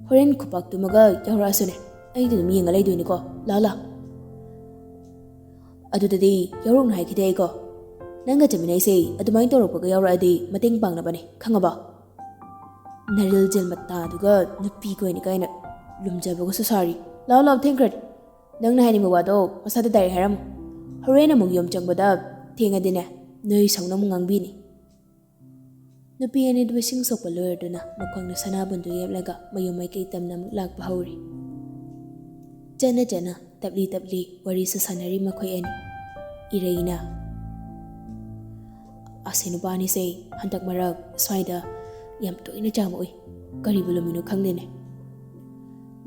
ꯍꯣꯔꯦꯟ ꯈꯨꯄꯥꯛ ꯇꯨꯝꯃꯒ ꯌꯥꯎꯔꯛꯑꯁꯨꯅꯦ, ꯑꯩꯗꯤ ꯑꯗꯨꯝ ꯌꯦꯡꯉ ꯂꯩꯗꯣꯏꯅꯤꯀꯣ꯫ ꯂꯥ ꯂꯥ꯫ ꯑꯗꯨꯗꯗꯤ ꯌꯥꯎꯔꯛꯅꯨ ꯍꯥꯏꯈꯤꯗꯦ ꯑꯩꯀꯣ꯫ ꯅꯪꯒ ꯆꯠꯃꯤꯟꯅꯩꯁꯦ ꯑꯗꯨꯃꯥꯏꯅ ꯇꯧꯔꯛꯄꯒ ꯌꯥꯎꯔꯛꯑꯗꯤ ꯃꯇꯦꯡ ꯄꯥꯡꯅꯕꯅꯦ, ꯈꯪꯉꯕ? ꯅꯔꯤꯜ ꯖꯦꯜ ꯃꯇꯥꯗꯨꯒ ꯅꯨꯄꯤ ꯀꯣꯏꯅꯤ ꯀꯥꯏꯅ ꯂꯨꯝꯖꯕꯒꯁꯨ ꯁꯥꯔꯤ꯫ ꯂꯥꯎ ꯂꯥꯎ, ꯊꯦꯡꯈ꯭ꯔꯗꯤ꯫ ꯅꯪꯅ ꯍꯥꯏꯅꯤꯡꯕ ꯋꯥꯗꯣ ꯃꯁꯥꯗ ꯗꯥꯏꯔꯦꯛ ꯍꯥꯏꯔꯝꯃꯨ꯫ ꯍꯣꯔꯦꯟ ꯑꯃꯨꯛ ꯌꯨꯝ ꯆꯪꯕꯗ ꯊꯦꯡꯉꯗꯤꯅꯦ, ꯅꯣꯏ ꯁꯧꯅ ꯑꯃꯨꯛ ꯉꯥꯡꯕꯤꯅꯤ꯫ ꯅꯨꯄꯤ ꯑꯅꯤꯗꯨ ꯏꯁꯤꯡ ꯁꯣꯛꯄ ꯂꯣꯏꯔꯗꯨꯅ ꯃꯈꯣꯡꯗ ꯁꯅꯥꯕꯨꯟꯗꯨ ꯌꯦꯞꯂꯒ ꯃꯌꯨꯝ ꯃꯥꯏꯀꯩ ꯇꯝꯅ ꯑꯃꯨꯛ ꯂꯥꯛꯄ ꯍꯧꯔꯤ꯫ ꯆꯠꯅ ꯆꯠꯅ ꯇꯞꯂꯤ ꯇꯞꯂꯤ ꯋꯥꯔꯤꯁꯨ ꯁꯥꯟꯅꯔꯤ ꯃꯈꯣꯏ ꯑꯅꯤ꯫ ꯏꯔꯩꯅ, "ꯑꯁꯤ ꯅꯨꯄꯥ ꯑꯅꯤꯁꯦ ꯍꯟꯗꯛ ꯃꯔꯛ ꯁ꯭ꯋꯥꯏꯗ ꯌꯥꯝ ꯇꯣꯏꯅ ꯆꯥꯕ ꯎꯏ꯫ ꯀꯔꯤꯕꯨ ꯂꯨꯝꯃꯤꯅꯣ ꯈꯪꯗꯦꯅꯦ꯫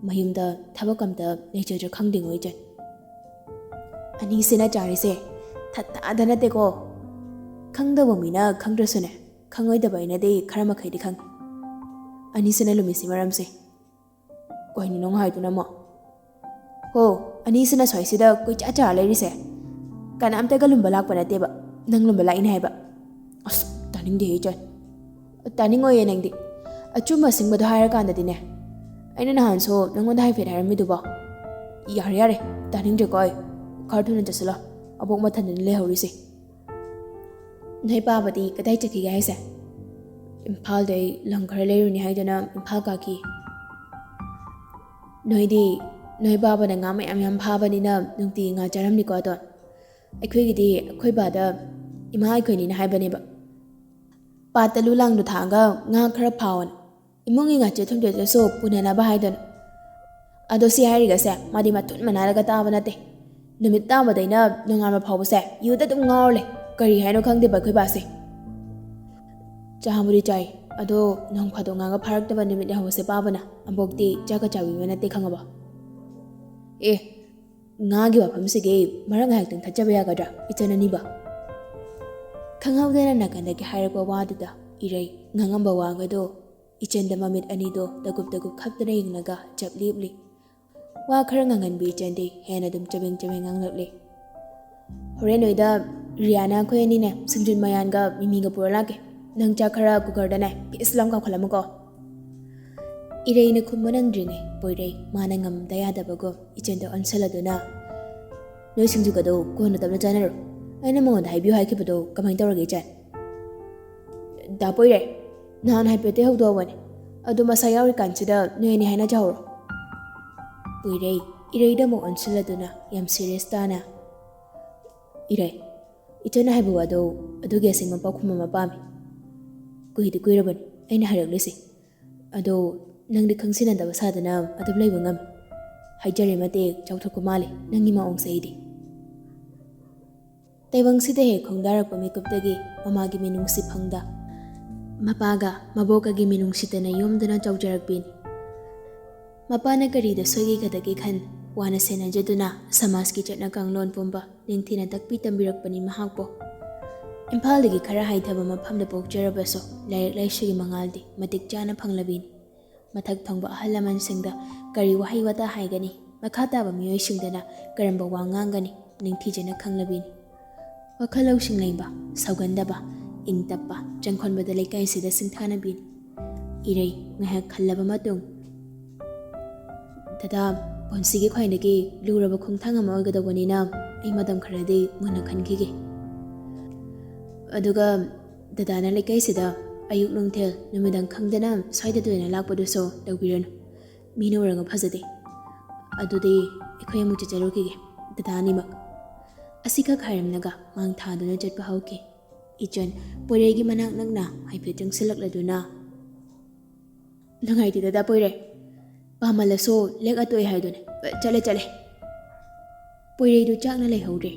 ꯃꯌꯨꯝꯗ ꯊꯕꯛ ꯑꯝꯇ ꯂꯩꯖꯗ꯭ꯔꯥ ꯈꯪꯗꯦꯉꯣ ꯏꯆꯟ꯫ ꯑꯅꯤꯁꯤꯅ ꯆꯥꯔꯤꯁꯦ ꯊꯠ ꯊꯥꯗ ꯅꯠꯇꯦꯀꯣ꯫ ꯈꯪꯗꯕ ꯃꯤꯅ ꯈꯪꯗ꯭ꯔꯁꯨꯅꯦ, ꯈꯪꯉꯣꯏꯗꯕ ꯑꯩꯅꯗꯤ ꯈꯔ ꯃꯈꯩꯗꯤ ꯈꯪꯉꯤ꯫ ꯑꯅꯤꯁꯤꯅ ꯂꯨꯝꯃꯤꯁꯤ ꯃꯔꯝꯁꯦ ꯀꯩꯅꯣ ꯅꯪ ꯍꯥꯏꯗꯨꯅ ꯑꯃꯨꯛ? ꯍꯣ, ꯑꯅꯤꯁꯤꯅ ꯁ꯭ꯋꯥꯏꯁꯤꯗ ꯀꯣꯏꯆꯠ ꯆꯠꯂ ꯂꯩꯔꯤꯁꯦ ꯀꯅꯥꯝꯇꯒ ꯂꯨꯝꯕ ꯂꯥꯛꯄ ꯅꯠꯇꯦꯕ, ꯅꯪ ꯂꯨꯝꯕ ꯂꯥꯛꯏꯅꯦ ꯍꯥꯏꯕ꯫ ꯑꯁ, ꯇꯥꯅꯤꯡꯗꯦꯍꯦ ꯏꯆꯟ꯫ ꯇꯥꯅꯤꯡꯉꯣꯏꯌꯦ ꯅꯪꯗꯤ꯫ ꯑꯆꯨꯝꯕ ꯑꯁꯦꯡꯕꯗꯣ ꯍꯥꯏꯔꯀꯥꯟꯗꯗꯤꯅꯦ, ꯑꯩꯅ ꯅꯍꯥꯟꯁꯨ ꯅꯪꯉꯣꯟꯗ ꯍꯥꯏꯐꯦꯠ ꯍꯥꯏꯔꯝꯃꯤꯗꯨꯕꯣ? ꯌꯥꯔꯦ, ꯌꯥꯔꯦ, ꯇꯥꯅꯤꯡꯗ꯭ꯔꯦꯀꯣ ꯑꯩ꯫ ꯈꯔ ꯊꯨꯅ ꯆꯠꯁꯤꯜꯂꯣ, ꯑꯕꯣꯛ ꯃꯊꯟꯗꯅꯤ ꯂꯩꯍꯧꯔꯤꯁꯦ꯫ ꯅꯣꯏ ꯄꯥꯕꯗꯤ ꯀꯗꯥꯏ ꯆꯠꯈꯤꯒꯦ ꯍꯥꯏꯁꯦ? ꯏꯝꯐꯥꯜꯗꯩ ꯂꯝ ꯈꯔ ꯂꯩꯔꯨꯅꯤ ꯍꯥꯏꯗꯨꯅ ꯏꯝꯐꯥꯜ ꯀꯥꯈꯤ꯫ ꯅꯣꯏꯗꯤ, ꯅꯣꯏ ꯄꯥꯕꯅ ꯉꯥ ꯃꯌꯥꯝ ꯌꯥꯝ ꯐꯥꯕꯅꯤꯅ ꯅꯨꯡꯇꯤꯒꯤ ꯉꯥ ꯆꯥꯔꯝꯅꯤꯀꯣ ꯑꯗꯣ? ꯑꯩꯈꯣꯏꯒꯤꯗꯤ ꯑꯩꯈꯣꯏ ꯕꯥꯗ ꯏꯃꯥ ꯑꯩꯈꯣꯏꯅꯤꯅ ꯍꯥꯏꯕꯅꯦꯕ, "ꯄꯥꯠꯇ ꯂꯨ ꯂꯥꯡꯗꯣ ꯊꯥꯛꯑꯒ ꯉꯥ ꯈꯔ ꯐꯥꯎꯑꯣꯅ, ꯏꯃꯨꯡꯒꯤ ꯉꯥꯆꯦꯠ ꯊꯨꯝꯆꯦꯠꯇꯨꯁꯨ ꯄꯨꯅꯅꯕ" ꯍꯥꯏꯗꯅ꯫ ꯑꯗꯣ ꯁꯤ ꯍꯥꯏꯔꯤꯒꯁꯦ ꯃꯥꯗꯤ ꯃꯇꯨꯠ ꯃꯅꯥꯔꯒ ꯇꯥꯕ ꯅꯠꯇꯦ꯫ ꯅꯨꯃꯤꯠ ꯇꯥꯕꯗꯩꯅ ꯅꯣꯡꯉꯥꯟꯕ ꯐꯥꯎꯕꯁꯦ ꯌꯨꯗ ꯑꯗꯨꯝ ꯉꯥꯎꯔ ꯂꯩ꯫ ꯀꯔꯤ ꯍꯥꯏꯅꯣ ꯈꯪꯗꯦꯕ ꯑꯩꯈꯣꯏ ꯕꯥꯁꯦ꯫ ꯆꯥꯕꯨꯗꯤ ꯆꯥꯏ, ꯑꯗꯣ ꯅꯣꯡ ꯐꯥꯗꯣꯛ ꯉꯥꯒ ꯐꯥꯔꯛꯇꯕ ꯅꯨꯃꯤꯠ ꯌꯥꯎꯕꯁꯦ ꯄꯥꯕꯅ ꯑꯕꯣꯛꯇꯤ ꯆꯥꯛꯀ ꯆꯥꯕꯤꯕ ꯅꯠꯇꯦ, ꯈꯪꯉꯕ? ꯑꯦ, ꯉꯥꯒꯤ ꯋꯥꯐꯝꯁꯤꯒꯤ ꯃꯔꯛ ꯉꯥꯏꯍꯥꯛꯇꯪ ꯊꯠꯆꯕ ꯌꯥꯒꯗ꯭ꯔꯥ, ꯏꯆꯟ ꯑꯅꯤꯕ? ꯈꯪꯍꯧꯗꯅ ꯅꯥꯀꯟꯗꯒꯤ ꯍꯥꯏꯔꯛꯄ ꯋꯥꯗꯨꯗ ꯏꯔꯩ ꯉꯥꯡꯉꯝꯕ ꯋꯥꯒꯗꯣ ꯏꯆꯟꯗ ꯃꯃꯤꯠ ꯑꯅꯤꯗꯣ ꯇꯒꯨꯞ ꯇꯒꯨꯞ ꯈꯞꯇꯅ ꯌꯦꯡꯂꯒ ꯆꯞ ꯂꯦꯞꯂꯤ꯫ ꯋꯥ ꯈꯔ ꯉꯥꯡꯍꯟꯕꯤ ꯏꯆꯟꯗꯤ ꯍꯦꯟꯅ ꯑꯗꯨꯝ ꯆꯕꯦꯡ ꯆꯕꯦꯡ ꯉꯥꯡꯂꯛꯂꯤ꯫ "ꯍꯣꯔꯦꯟ ꯅꯣꯏꯗ ꯔꯤꯌꯥꯅ ꯑꯩꯈꯣꯏ ꯑꯅꯤꯅꯦ ꯁꯤꯡꯖꯨ ꯃꯌꯥꯟꯒ ꯃꯤꯃꯤꯒ ꯄꯨꯔ ꯂꯥꯛꯀꯦ꯫ ꯅꯪ ꯆꯥꯛ ꯈꯔ ꯀꯨꯀꯔꯗꯅꯦ ꯄꯤꯁ ꯂꯥꯎ ꯀꯥꯝꯈꯠꯂꯝꯃꯨꯀꯣ꯫" ꯏꯔꯩꯅ ꯈꯨꯝꯕ ꯅꯪꯗ꯭ꯔꯤꯉꯩ ꯄꯣꯏꯔꯩ ꯃꯥꯅ ꯉꯝꯗ ꯌꯥꯗꯕꯒꯨꯝ ꯏꯆꯟꯗ ꯑꯣꯟꯁꯤꯜꯂꯗꯨꯅ, "ꯅꯣꯏ ꯁꯤꯡꯖꯨꯒꯗꯣ ꯀꯣꯟꯅ ꯇꯞꯅ ꯆꯥꯅꯔꯣ꯫ ꯑꯩꯅ ꯃꯉꯣꯟꯗ ꯍꯥꯏꯕꯤꯌꯨ ꯍꯥꯏꯈꯤꯕꯗꯣ ꯀꯃꯥꯏꯅ ꯇꯧꯔꯒꯦ, ꯏꯆꯟ?" "ꯗꯥ ꯄꯣꯏꯔꯩ, ꯅꯍꯥꯟ ꯍꯥꯏꯐꯦꯠꯇꯤ ꯍꯧꯗꯣꯛꯑꯕꯅꯦ, ꯑꯗꯨ ꯃꯁꯥ ꯌꯥꯎꯔꯤꯀꯥꯟꯁꯤꯗ ꯅꯣꯏ ꯑꯅꯤ ꯍꯥꯏꯅꯖꯍꯧꯔꯣ꯫" ꯄꯣꯏꯔꯩ ꯏꯔꯩꯗ ꯑꯃꯨꯛ ꯑꯣꯟꯁꯤꯜꯂꯗꯨꯅ ꯌꯥꯝ ꯁꯤꯔꯤꯌꯁ ꯇꯥꯅ, "ꯏꯔꯩ, ꯏꯆꯟꯅ ꯍꯥꯏꯕ ꯋꯥꯗꯣ ꯑꯗꯨꯒꯤ ꯑꯁꯦꯡꯕ ꯄꯥꯎꯈꯨꯝ ꯑꯃ ꯄꯥꯝꯃꯤ꯫ ꯀꯨꯏꯗꯤ ꯀꯨꯏꯔꯕꯅꯤ ꯑꯩꯅ ꯍꯥꯏꯔꯛꯂꯤꯁꯦ꯫ ꯑꯗꯣ ꯅꯪꯗꯤ ꯈꯪꯁꯤꯟꯅꯗꯕ ꯁꯥꯗꯅ ꯑꯗꯨꯝ ꯂꯩꯕ ꯉꯝꯃꯤ꯫ ꯍꯥꯏꯖꯔꯦ ꯃꯇꯦꯛ ꯆꯥꯎꯊꯣꯛꯄ ꯃꯥꯜꯂꯦ ꯅꯪꯒꯤ ꯃꯑꯣꯡꯁꯦ ꯑꯩꯗꯤ꯫" ꯇꯥꯏꯕꯪꯁꯤꯗ ꯍꯦꯛ ꯈꯣꯡꯗꯥꯔꯛꯄ ꯃꯤꯀꯨꯞꯇꯒꯤ ꯃꯃꯥꯒꯤ ꯃꯤꯅꯨꯡꯁꯤ ꯐꯪꯗ, ꯃꯄꯥꯒ ꯃꯕꯣꯛꯀꯒꯤ ꯃꯤꯅꯨꯡꯁꯤꯇꯅ ꯌꯣꯝꯗꯨꯅ ꯆꯥꯎꯖꯔꯛꯄꯤꯅꯤ꯫ ꯃꯄꯥꯅ ꯀꯔꯤꯗ ꯁꯣꯏꯈꯤꯒꯗꯒꯦ ꯈꯟ ꯋꯥꯅ ꯁꯦꯟꯅꯖꯗꯨꯅ ꯁꯃꯥꯖꯀꯤ ꯆꯠꯅ ꯀꯥꯡꯂꯣꯟ ꯄꯨꯝꯕ ꯅꯤꯡꯊꯤꯅ ꯇꯥꯛꯄꯤ ꯇꯝꯕꯤꯔꯛꯄꯅꯤ ꯃꯍꯥꯛꯄꯨ꯫ ꯏꯝꯐꯥꯜꯗꯒꯤ ꯈꯔ ꯍꯥꯏꯊꯕ ꯃꯐꯝꯗ ꯄꯣꯛꯆꯔꯕꯁꯨ ꯂꯥꯏꯔꯤꯛ ꯂꯥꯏꯁꯨꯒꯤ ꯃꯉꯥꯜꯗꯤ ꯃꯇꯤꯛ ꯆꯥꯅ ꯐꯪꯂꯕꯤꯅꯤ꯫ ꯃꯊꯛ ꯊꯣꯡꯕ ꯑꯍꯜ ꯂꯃꯟꯁꯤꯡꯗ ꯀꯔꯤ ꯋꯥꯍꯩ ꯋꯥꯇꯥ ꯍꯥꯏꯒꯅꯤ? ꯃꯈꯥ ꯇꯥꯕ ꯃꯤꯑꯣꯏꯁꯤꯡꯗꯅ ꯀꯔꯝꯕ ꯋꯥ ꯉꯥꯡꯒꯅꯤ? ꯅꯤꯡꯊꯤꯖꯅ ꯈꯪꯂꯕꯤꯅꯤ꯫ ꯋꯥꯈꯜ ꯂꯧꯁꯤꯡ ꯂꯩꯕ, ꯁꯧꯒꯟꯗꯕ, ꯏꯪ ꯇꯞꯄ, ꯆꯪꯈꯣꯟꯕꯗ ꯂꯩꯀꯥꯏꯁꯤꯗ ꯁꯤꯡꯊꯥꯅꯕꯤꯅꯤ꯫ ꯏꯔꯩ ꯉꯥꯏꯍꯥꯛ ꯈꯜꯂꯕ ꯃꯇꯨꯡ, "ꯗꯗꯥ, ꯄꯨꯟꯁꯤꯒꯤ ꯈ꯭ꯋꯥꯏꯗꯒꯤ ꯂꯨꯔꯕ ꯈꯣꯡꯊꯥꯡ ꯑꯃ ꯑꯣꯏꯒꯗꯧꯕꯅꯤꯅ ꯑꯩ ꯃꯇꯝ ꯈꯔꯗꯤ ꯃꯨꯟꯅ ꯈꯟꯈꯤꯒꯦ꯫ ꯑꯗꯨꯒ ꯗꯗꯥꯅ ꯂꯩꯀꯥꯏꯁꯤꯗ ꯑꯌꯨꯛ ꯅꯨꯡꯊꯤꯜ ꯅꯨꯃꯤꯗꯥꯡ ꯈꯪꯗꯅ ꯁ꯭ꯋꯥꯏꯗ ꯇꯣꯏꯅ ꯂꯥꯛꯄꯗꯨꯁꯨ ꯇꯧꯕꯤꯔꯅꯨ꯫ ꯃꯤꯅ ꯎꯔꯒ ꯐꯖꯗꯦ꯫ ꯑꯗꯨꯗꯤ ꯑꯩꯈꯣꯏ ꯑꯃꯨꯛ ꯆꯠꯆꯔꯨꯈꯤꯒꯦ, ꯗꯗꯥ ꯑꯅꯤꯃꯛ꯫" ꯑꯁꯤꯈꯛ ꯍꯥꯏꯔꯝꯂꯒ ꯃꯥꯡ ꯊꯥꯗꯨꯅ ꯆꯠꯄ ꯍꯧꯈꯤ꯫ ꯏꯆꯟ ꯄꯣꯏꯔꯩꯒꯤ ꯃꯅꯥꯛ ꯅꯛꯅ ꯍꯥꯏꯐꯦꯠ ꯆꯪꯁꯤꯜꯂꯛꯂꯗꯨꯅ, "ꯅꯨꯡꯉꯥꯏꯇꯦ ꯗꯗꯥ ꯄꯣꯏꯔꯩ, ꯄꯥꯝꯃꯜꯂꯁꯨ ꯂꯦꯛ ꯑꯇꯣꯛꯑꯦ ꯍꯥꯏꯗꯨꯅꯤ꯫ ꯆꯠꯂꯦ, ꯆꯠꯂꯦ꯫" ꯄꯣꯏꯔꯩꯗꯨ ꯆꯥꯛꯅ ꯂꯩꯍꯧꯗ꯭ꯔꯦ꯫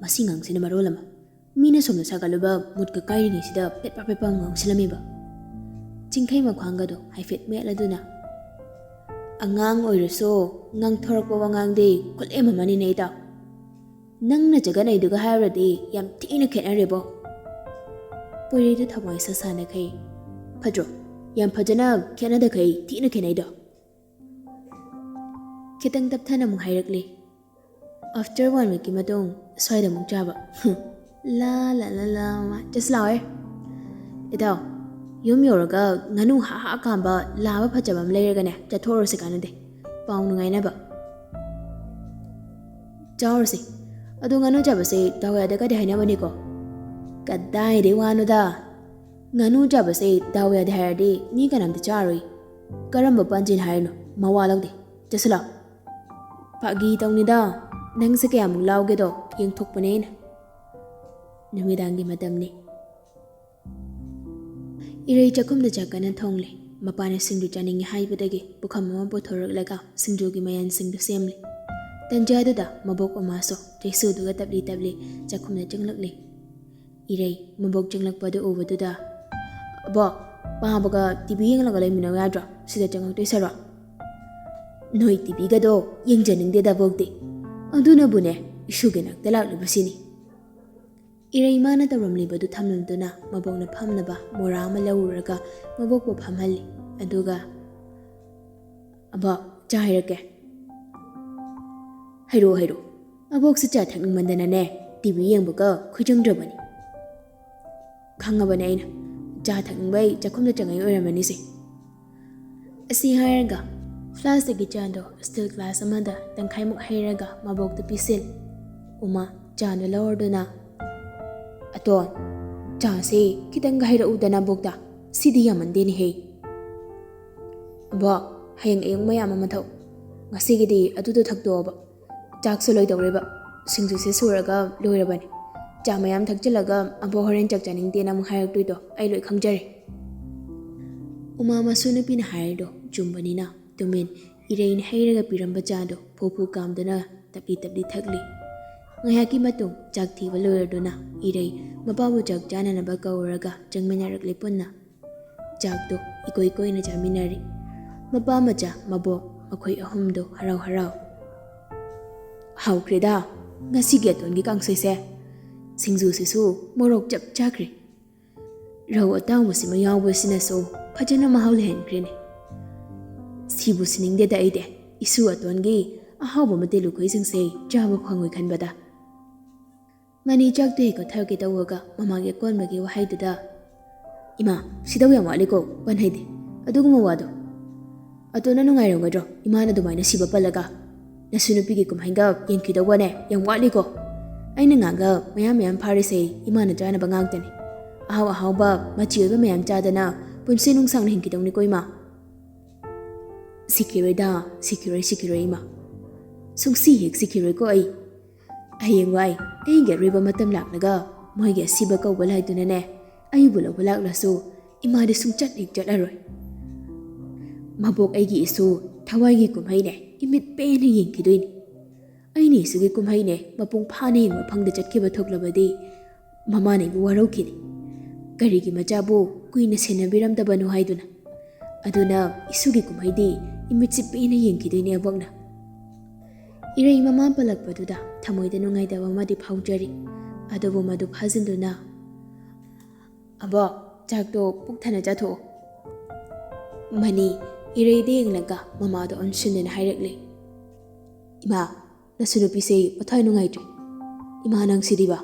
ꯃꯁꯤ ꯉꯥꯡꯁꯤꯅ ꯃꯔꯣꯜ ꯑꯃ ꯃꯤꯅ ꯁꯣꯝꯗ ꯁꯥꯒꯠꯂꯨꯕ ꯃꯨꯠꯀ ꯀꯥꯏꯔꯤꯉꯩꯁꯤꯗ ꯄꯦꯠꯄ ꯄꯦꯠꯄ ꯑꯃ ꯉꯥꯡꯁꯤꯜꯂꯝꯃꯤꯕ꯫ ꯆꯤꯡꯈꯩ ꯃꯈ꯭ꯋꯥꯡꯒꯗꯣ ꯍꯥꯏꯐꯦꯠ ꯃꯦꯠꯂꯗꯨꯅ, "ꯑꯉꯥꯡ ꯑꯣꯏꯔꯁꯨ ꯉꯥꯡꯊꯣꯔꯛꯄ ꯋꯥꯉꯥꯡꯗꯤ ꯈꯨꯠꯂꯦꯝ ꯑꯃꯅꯤꯅꯦ ꯏꯇꯥꯎ꯫ ꯅꯪꯅ ꯆꯒꯠꯅꯩꯗꯨꯒ ꯍꯥꯏꯔꯨꯔꯗꯤ ꯌꯥꯝ ꯊꯤꯅ ꯈꯦꯠꯅꯔꯦꯕꯣ꯫" ꯄꯣꯏꯔꯩꯗꯨ ꯊꯃꯣꯏ ꯁꯥꯁꯥꯅꯈꯩ, "ꯐꯠꯇ꯭ꯔꯣ? ꯌꯥꯝ ꯐꯖꯅ ꯈꯦꯠꯅꯗꯈꯩ ꯊꯤꯅ ꯈꯦꯠꯅꯩꯗꯣ꯫" ꯈꯤꯇꯪ ꯇꯞꯊꯅ ꯑꯃꯨꯛ ꯍꯥꯏꯔꯛꯂꯤ, "After one weekꯀꯤ ꯃꯇꯨꯡ ꯁ꯭ꯋꯥꯏꯗ ꯑꯃꯨꯛ ꯆꯥꯕ꯫" "ꯂꯥ ꯂꯥ ꯂꯥ ꯂꯥ ꯃꯥ, ꯆꯠꯁꯤ ꯂꯥꯛꯑꯣꯍꯦ꯫" "ꯏꯇꯥꯎ, ꯌꯨꯝ ꯌꯧꯔꯒ ꯉꯥꯅꯨ ꯍꯥ ꯍꯥ ꯀꯥꯝꯕ ꯂꯥꯕ ꯐꯖꯕ ꯑꯃ ꯂꯩꯔꯒꯅꯦ ꯆꯠꯊꯣꯛꯎꯔꯁꯤ ꯀꯥꯟꯅꯗꯦ, ꯄꯥꯎ ꯅꯨꯡꯉꯥꯏꯅꯕ꯫" "ꯆꯥꯎꯔꯁꯤ꯫ ꯑꯗꯣ ꯉꯥꯅꯨ ꯆꯥꯕꯁꯦ ꯗꯥꯎ ꯌꯥꯗꯦꯒꯗꯤ ꯍꯥꯏꯅꯕꯅꯤꯀꯣ꯫" "ꯀꯗꯥꯏꯗꯩ ꯋꯥꯅꯣꯗ? ꯉꯥꯅꯨ ꯆꯥꯕꯁꯦ ꯗꯥꯎ ꯌꯥꯗꯦ ꯍꯥꯏꯔꯗꯤ ꯃꯤ ꯀꯅꯥꯝꯇ ꯆꯥꯔꯣꯏ꯫ ꯀꯔꯝꯕ ꯄꯥꯟꯖꯤꯅ ꯍꯥꯏꯔꯤꯅꯣ? ꯃꯋꯥ ꯂꯧꯗꯦ꯫ ꯆꯠꯁꯤ ꯂꯥꯎ꯫" "ꯐꯥꯒꯤ ꯇꯧꯅꯤꯗ, ꯅꯪꯁꯦ ꯀꯌꯥꯃꯨꯛ ꯂꯥꯎꯒꯦꯗꯣ ꯌꯦꯡꯊꯣꯛꯄꯅꯦ ꯑꯩꯅ꯫" ꯅꯨꯃꯤꯗꯥꯡꯒꯤ ꯃꯇꯝꯅꯤ꯫ ꯏꯔꯩ ꯆꯥꯛꯈꯨꯝꯗ ꯆꯥꯛ ꯀꯟꯅ ꯊꯣꯡꯂꯤ꯫ ꯃꯄꯥꯅ ꯁꯤꯡꯖꯨ ꯆꯥꯅꯤꯡꯉꯤ ꯍꯥꯏꯕꯗꯒꯤ ꯄꯨꯈꯝ ꯑꯃ ꯄꯨꯊꯣꯔꯛꯂꯒ ꯁꯤꯡꯖꯨꯒꯤ ꯃꯌꯥꯟꯁꯤꯡꯗꯨ ꯁꯦꯝꯂꯤ꯫ ꯇꯟꯖꯥꯗꯨꯗ ꯃꯕꯣꯛ ꯃꯃꯥꯁꯨ ꯆꯩꯁꯨꯗꯨꯒ ꯇꯞꯂꯤ ꯇꯞꯂꯤ ꯆꯥꯛꯈꯨꯝꯗ ꯆꯪꯂꯛꯂꯤ꯫ ꯏꯔꯩ ꯃꯕꯣꯛ ꯆꯪꯂꯛꯄꯗꯨ ꯎꯕꯗꯨꯗ, "ꯑꯕꯣꯛ, ꯄꯥꯕꯒ ꯇꯤ ꯚꯤ ꯌꯦꯡꯂꯒ ꯂꯩꯃꯤꯟꯅꯧ ꯌꯥꯗ꯭ꯔꯣ? ꯁꯤꯗ ꯆꯪꯉꯛꯇꯣꯏ ꯁꯔꯨꯛ꯫ ꯅꯣꯏ ꯇꯤ ꯚꯤꯒꯗꯣ ꯌꯦꯡꯖꯅꯤꯡꯗꯦꯗ ꯑꯕꯣꯛꯇꯤ꯫ ꯑꯗꯨꯅꯕꯨꯅꯦ ꯏꯁꯨꯒꯤ ꯅꯥꯛꯇ ꯂꯥꯛꯂꯤꯕꯁꯤꯅꯤ꯫" ꯏꯔꯩ ꯃꯥꯅ ꯇꯧꯔꯝꯂꯤꯕꯗꯨ ꯊꯝꯂꯝꯗꯨꯅ ꯃꯕꯣꯛꯅ ꯐꯝꯅꯕ ꯃꯣꯔꯥ ꯑꯃ ꯂꯧꯔꯨꯔꯒ ꯃꯕꯣꯛꯄꯨ ꯐꯝꯍꯜꯂꯤ꯫ ꯑꯗꯨꯒ, "ꯑꯕꯣꯛ, ꯆꯥ ꯍꯩꯔꯛꯀꯦ꯫" "ꯍꯩꯔꯛꯑꯣ, ꯍꯩꯔꯛꯑꯣ꯫ ꯑꯕꯣꯛꯁꯦ ꯆꯥ ꯊꯛꯅꯤꯡꯃꯟꯗꯅꯅꯦ ꯇꯤ ꯚꯤ ꯌꯦꯡꯕꯒ ꯈꯣꯏꯖꯪꯗ꯭ꯔꯕꯅꯤ꯫" "ꯈꯪꯉꯕꯅꯦ ꯑꯩꯅ꯫ ꯆꯥ ꯊꯛꯅꯤꯡꯕꯩ ꯆꯥꯛꯈꯨꯝꯗ ꯆꯪꯉꯛꯏ ꯑꯣꯏꯔꯝꯃꯅꯤꯁꯦ꯫ ꯑꯁꯤ ꯍꯥꯏꯔꯒ ꯐ꯭ꯂꯥꯁꯇꯒꯤ ꯆꯥꯗꯣ ꯁ꯭ꯇꯤꯜ ꯒ꯭ꯂꯥꯁ ꯑꯃꯗ ꯇꯪꯈꯥꯏꯃꯨꯛ ꯍꯩꯔꯒ ꯃꯕꯣꯛꯇ ꯄꯤꯁꯤꯜ꯫ ꯎꯃꯥ ꯆꯥꯗꯣ ꯂꯧꯔꯗꯨꯅ, "ꯑꯇꯣꯟ, ꯆꯥꯁꯦ ꯈꯤꯇꯪꯒ ꯍꯩꯔꯛꯎꯗꯅ ꯕꯣꯛꯇ, ꯁꯤꯗꯤ ꯌꯥꯝꯃꯟꯗꯦꯅꯦꯍꯦ꯫ ꯑꯕꯣꯛ, ꯍꯌꯦꯡ ꯑꯌꯨꯛ ꯃꯌꯥꯝ ꯑꯃ ꯊꯛꯎ꯫ ꯉꯁꯤꯒꯤꯗꯤ ꯑꯗꯨꯗꯣ ꯊꯛꯇꯣꯛꯑꯕ꯫ ꯆꯥꯛꯁꯨ ꯂꯣꯏꯗꯧꯔꯦꯕ꯫ ꯁꯤꯡꯖꯨꯁꯦ ꯁꯨꯔꯒ ꯂꯣꯏꯔꯕꯅꯤ꯫ ꯆꯥ ꯃꯌꯥꯝ ꯊꯛꯆꯤꯜꯂꯒ ꯑꯕꯣꯛ ꯍꯣꯔꯦꯟ ꯆꯥꯛ ꯆꯥꯅꯤꯡꯗꯦꯅ ꯑꯃꯨꯛ ꯍꯥꯏꯔꯛꯇꯣꯏꯗꯣ ꯑꯩ ꯂꯣꯏ ꯈꯪꯖꯔꯦ꯫" ꯎꯃꯥ ꯃꯁꯨ ꯅꯨꯄꯤꯅ ꯍꯥꯏꯔꯤꯗꯣ ꯆꯨꯝꯕꯅꯤꯅ ꯇꯨꯃꯤꯟ ꯏꯔꯩꯅ ꯍꯩꯔꯒ ꯄꯤꯔꯝꯕ ꯆꯥꯗꯣ ꯐꯨ ꯐꯨ ꯀꯥꯝꯗꯨꯅ ꯇꯞꯂꯤ ꯇꯞꯂꯤ ꯊꯛꯂꯤ꯫ ꯉꯥꯏꯍꯥꯛꯀꯤ ꯃꯇꯨꯡ ꯆꯥꯛ ꯊꯤꯕ ꯂꯣꯏꯔꯗꯨꯅ ꯏꯔꯩ ꯃꯄꯥꯕꯨ ꯆꯥꯛ ꯆꯥꯅꯅꯕ ꯀꯧꯔꯒ ꯆꯪꯃꯤꯟꯅꯔꯛꯂꯤ ꯄꯨꯟꯅ꯫ ꯆꯥꯛꯇꯣ ꯏꯀꯣꯏ ꯀꯣꯏꯅ ꯆꯥꯃꯤꯟꯅꯔꯤ꯫ ꯃꯄꯥ ꯃꯆꯥ ꯃꯕꯣꯛ ꯃꯈꯣꯏ ꯑꯍꯨꯝꯗꯣ ꯍꯔꯥꯎ ꯍꯔꯥꯎ꯫ "ꯍꯥꯎꯈ꯭ꯔꯦꯗ ꯉꯁꯤꯒꯤ ꯑꯇꯣꯟꯒꯤ ꯀꯥꯡꯁꯣꯏꯁꯦ꯫ ꯁꯤꯡꯖꯨꯁꯤꯁꯨ ꯃꯣꯔꯣꯛ ꯆꯞ ꯆꯥꯈ꯭ꯔꯦ꯫ ꯔꯧ ꯑꯇꯥꯎꯕꯁꯤꯃ ꯌꯥꯎꯕꯁꯤꯅꯁꯨ ꯐꯖꯅ ꯃꯍꯥꯎ ꯂꯩꯍꯟꯈ꯭ꯔꯦꯅꯦ꯫ ꯁꯤꯕꯨ ꯁꯤꯅꯤꯡꯗꯦꯗ ꯑꯩꯗꯤ, ꯏꯁꯨ ꯑꯇꯣꯟꯒꯤ ꯑꯍꯥꯎꯕ ꯃꯊꯦꯜ ꯂꯨꯈꯣꯏꯁꯤꯡꯁꯦ ꯆꯥꯕ ꯐꯪꯉꯣꯏ ꯈꯟꯕꯗ꯫" ꯃꯅꯤ ꯆꯥꯛꯇꯨ ꯍꯦꯛ ꯀꯣꯠꯊꯔꯛꯀꯦ ꯇꯧꯕꯒ ꯃꯃꯥꯒꯤ ꯑꯀꯣꯟꯕꯒꯤ ꯋꯥꯍꯩꯗꯨꯗ, "ꯏꯃꯥ, ꯁꯤꯗꯧ ꯌꯥꯝ ꯋꯥꯠꯂꯤꯀꯣ, ꯄꯟ ꯍꯩꯗꯦ꯫ ꯑꯗꯨꯒꯨꯝꯕ ꯋꯥꯗꯣ꯫ ꯑꯇꯣꯟꯅ ꯅꯨꯡꯉꯥꯏꯔꯝꯒꯗ꯭ꯔꯣ, ꯏꯃꯥꯅ ꯑꯗꯨꯃꯥꯏꯅ ꯁꯤꯕ ꯄꯜꯂꯒ? ꯅꯁꯨ ꯅꯨꯄꯤꯒꯤ ꯀꯨꯝꯍꯩꯒ ꯌꯦꯡꯈꯤꯗꯧꯕꯅꯦ, ꯌꯥꯝ ꯋꯥꯠꯂꯤꯀꯣ꯫ ꯑꯩꯅ ꯉꯥꯡꯒ ꯃꯌꯥꯝ ꯃꯌꯥꯝ ꯐꯥꯔꯤꯁꯦ ꯏꯃꯥꯅ ꯆꯥꯅꯕ ꯉꯥꯛꯇꯅꯤ꯫ ꯑꯍꯥꯎ ꯑꯍꯥꯎꯕ ꯃꯆꯤ ꯑꯣꯏꯕ ꯃꯌꯥꯝ ꯆꯥꯗꯅ ꯄꯨꯟꯁꯤ ꯅꯨꯡꯁꯥꯡꯅ ꯍꯤꯡꯈꯤꯗꯧꯅꯤꯀꯣ ꯏꯃꯥ꯫" "ꯁꯤꯈꯤꯔꯣꯏꯗ, ꯁꯤꯈꯤꯔꯣꯏ, ꯁꯤꯈꯤꯔꯣꯏ ꯏꯃꯥ꯫ ꯁꯨꯡꯁꯤ ꯍꯦꯛ ꯁꯤꯈꯤꯔꯣꯏꯀꯣ ꯑꯩ꯫ ꯍꯌꯦꯡꯋꯥꯏ ꯑꯩꯒꯤ ꯑꯔꯣꯏꯕ ꯃꯇꯝ ꯂꯥꯛꯂꯒ ꯃꯣꯏꯒꯤ ꯑꯁꯤꯕ ꯀꯧꯕ ꯂꯥꯏꯗꯨꯅꯅꯦ ꯑꯩꯕꯨ ꯂꯧꯕ ꯂꯥꯛꯂꯁꯨ ꯏꯃꯥꯗꯤ ꯁꯨꯡꯆꯠ ꯍꯦꯛ ꯆꯠꯂꯔꯣꯏ꯫ ꯃꯕꯣꯛ ꯑꯩꯒꯤ ꯏꯁꯨ ꯊꯋꯥꯏꯒꯤ ꯀꯨꯝꯍꯩꯅꯦ ꯏꯃꯤꯠ ꯄꯦꯟꯅ ꯌꯦꯡꯈꯤꯗꯣꯏꯅꯤ꯫ ꯑꯩꯅ ꯏꯁꯨꯒꯤ ꯀꯨꯝꯍꯩꯅꯦ ꯃꯄꯨꯡ ꯐꯥꯅ ꯌꯦꯡꯕ ꯐꯪꯗ ꯆꯠꯈꯤꯕ ꯊꯣꯛꯂꯕꯗꯤ ꯃꯃꯥꯅ ꯑꯩꯕꯨ ꯋꯥꯔꯧꯈꯤꯅꯤ꯫ ꯀꯔꯤꯒꯤ ꯃꯆꯥꯕꯨ ꯀꯨꯏꯅ ꯁꯦꯟꯅꯕꯤꯔꯝꯗꯕꯅꯣ ꯍꯥꯏꯗꯨꯅ꯫ ꯑꯗꯨꯅ ꯏꯁꯨꯒꯤ ꯀꯨꯝꯍꯩꯗꯤ ꯏꯃꯤꯠꯁꯤ ꯄꯦꯟꯅ ꯌꯦꯡꯈꯤꯗꯣꯏꯅꯦ ꯑꯕꯣꯛꯅ꯫" ꯏꯔꯩ ꯃꯃꯥ ꯄꯜꯂꯛꯄꯗꯨꯗ ꯊꯃꯣꯏꯗ ꯅꯨꯡꯉꯥꯏꯇꯕ ꯑꯃꯗꯤ ꯐꯥꯎꯖꯔꯤ꯫ ꯑꯗꯨꯕꯨ ꯃꯗꯨ ꯐꯥꯖꯤꯟꯗꯨꯅ, "ꯑꯕꯣꯛ, ꯆꯥꯛꯇꯣ ꯄꯨꯛ ꯊꯟꯅ ꯆꯥꯊꯣꯛꯑꯣ꯫" ꯃꯅꯤ ꯏꯔꯩꯗ ꯌꯦꯡꯂꯒ ꯃꯃꯥꯗ ꯑꯣꯟꯁꯤꯟꯗꯨꯅ ꯍꯥꯏꯔꯛꯂꯦ, "ꯏꯃꯥ, ꯅꯁꯨ ꯅꯨꯄꯤꯁꯦ ꯃꯊ꯭ꯋꯥꯏ ꯅꯨꯡꯉꯥꯏꯇ꯭ꯔꯦ꯫ ꯏꯃꯥ, ꯅꯪ ꯁꯤꯗꯤꯕ꯫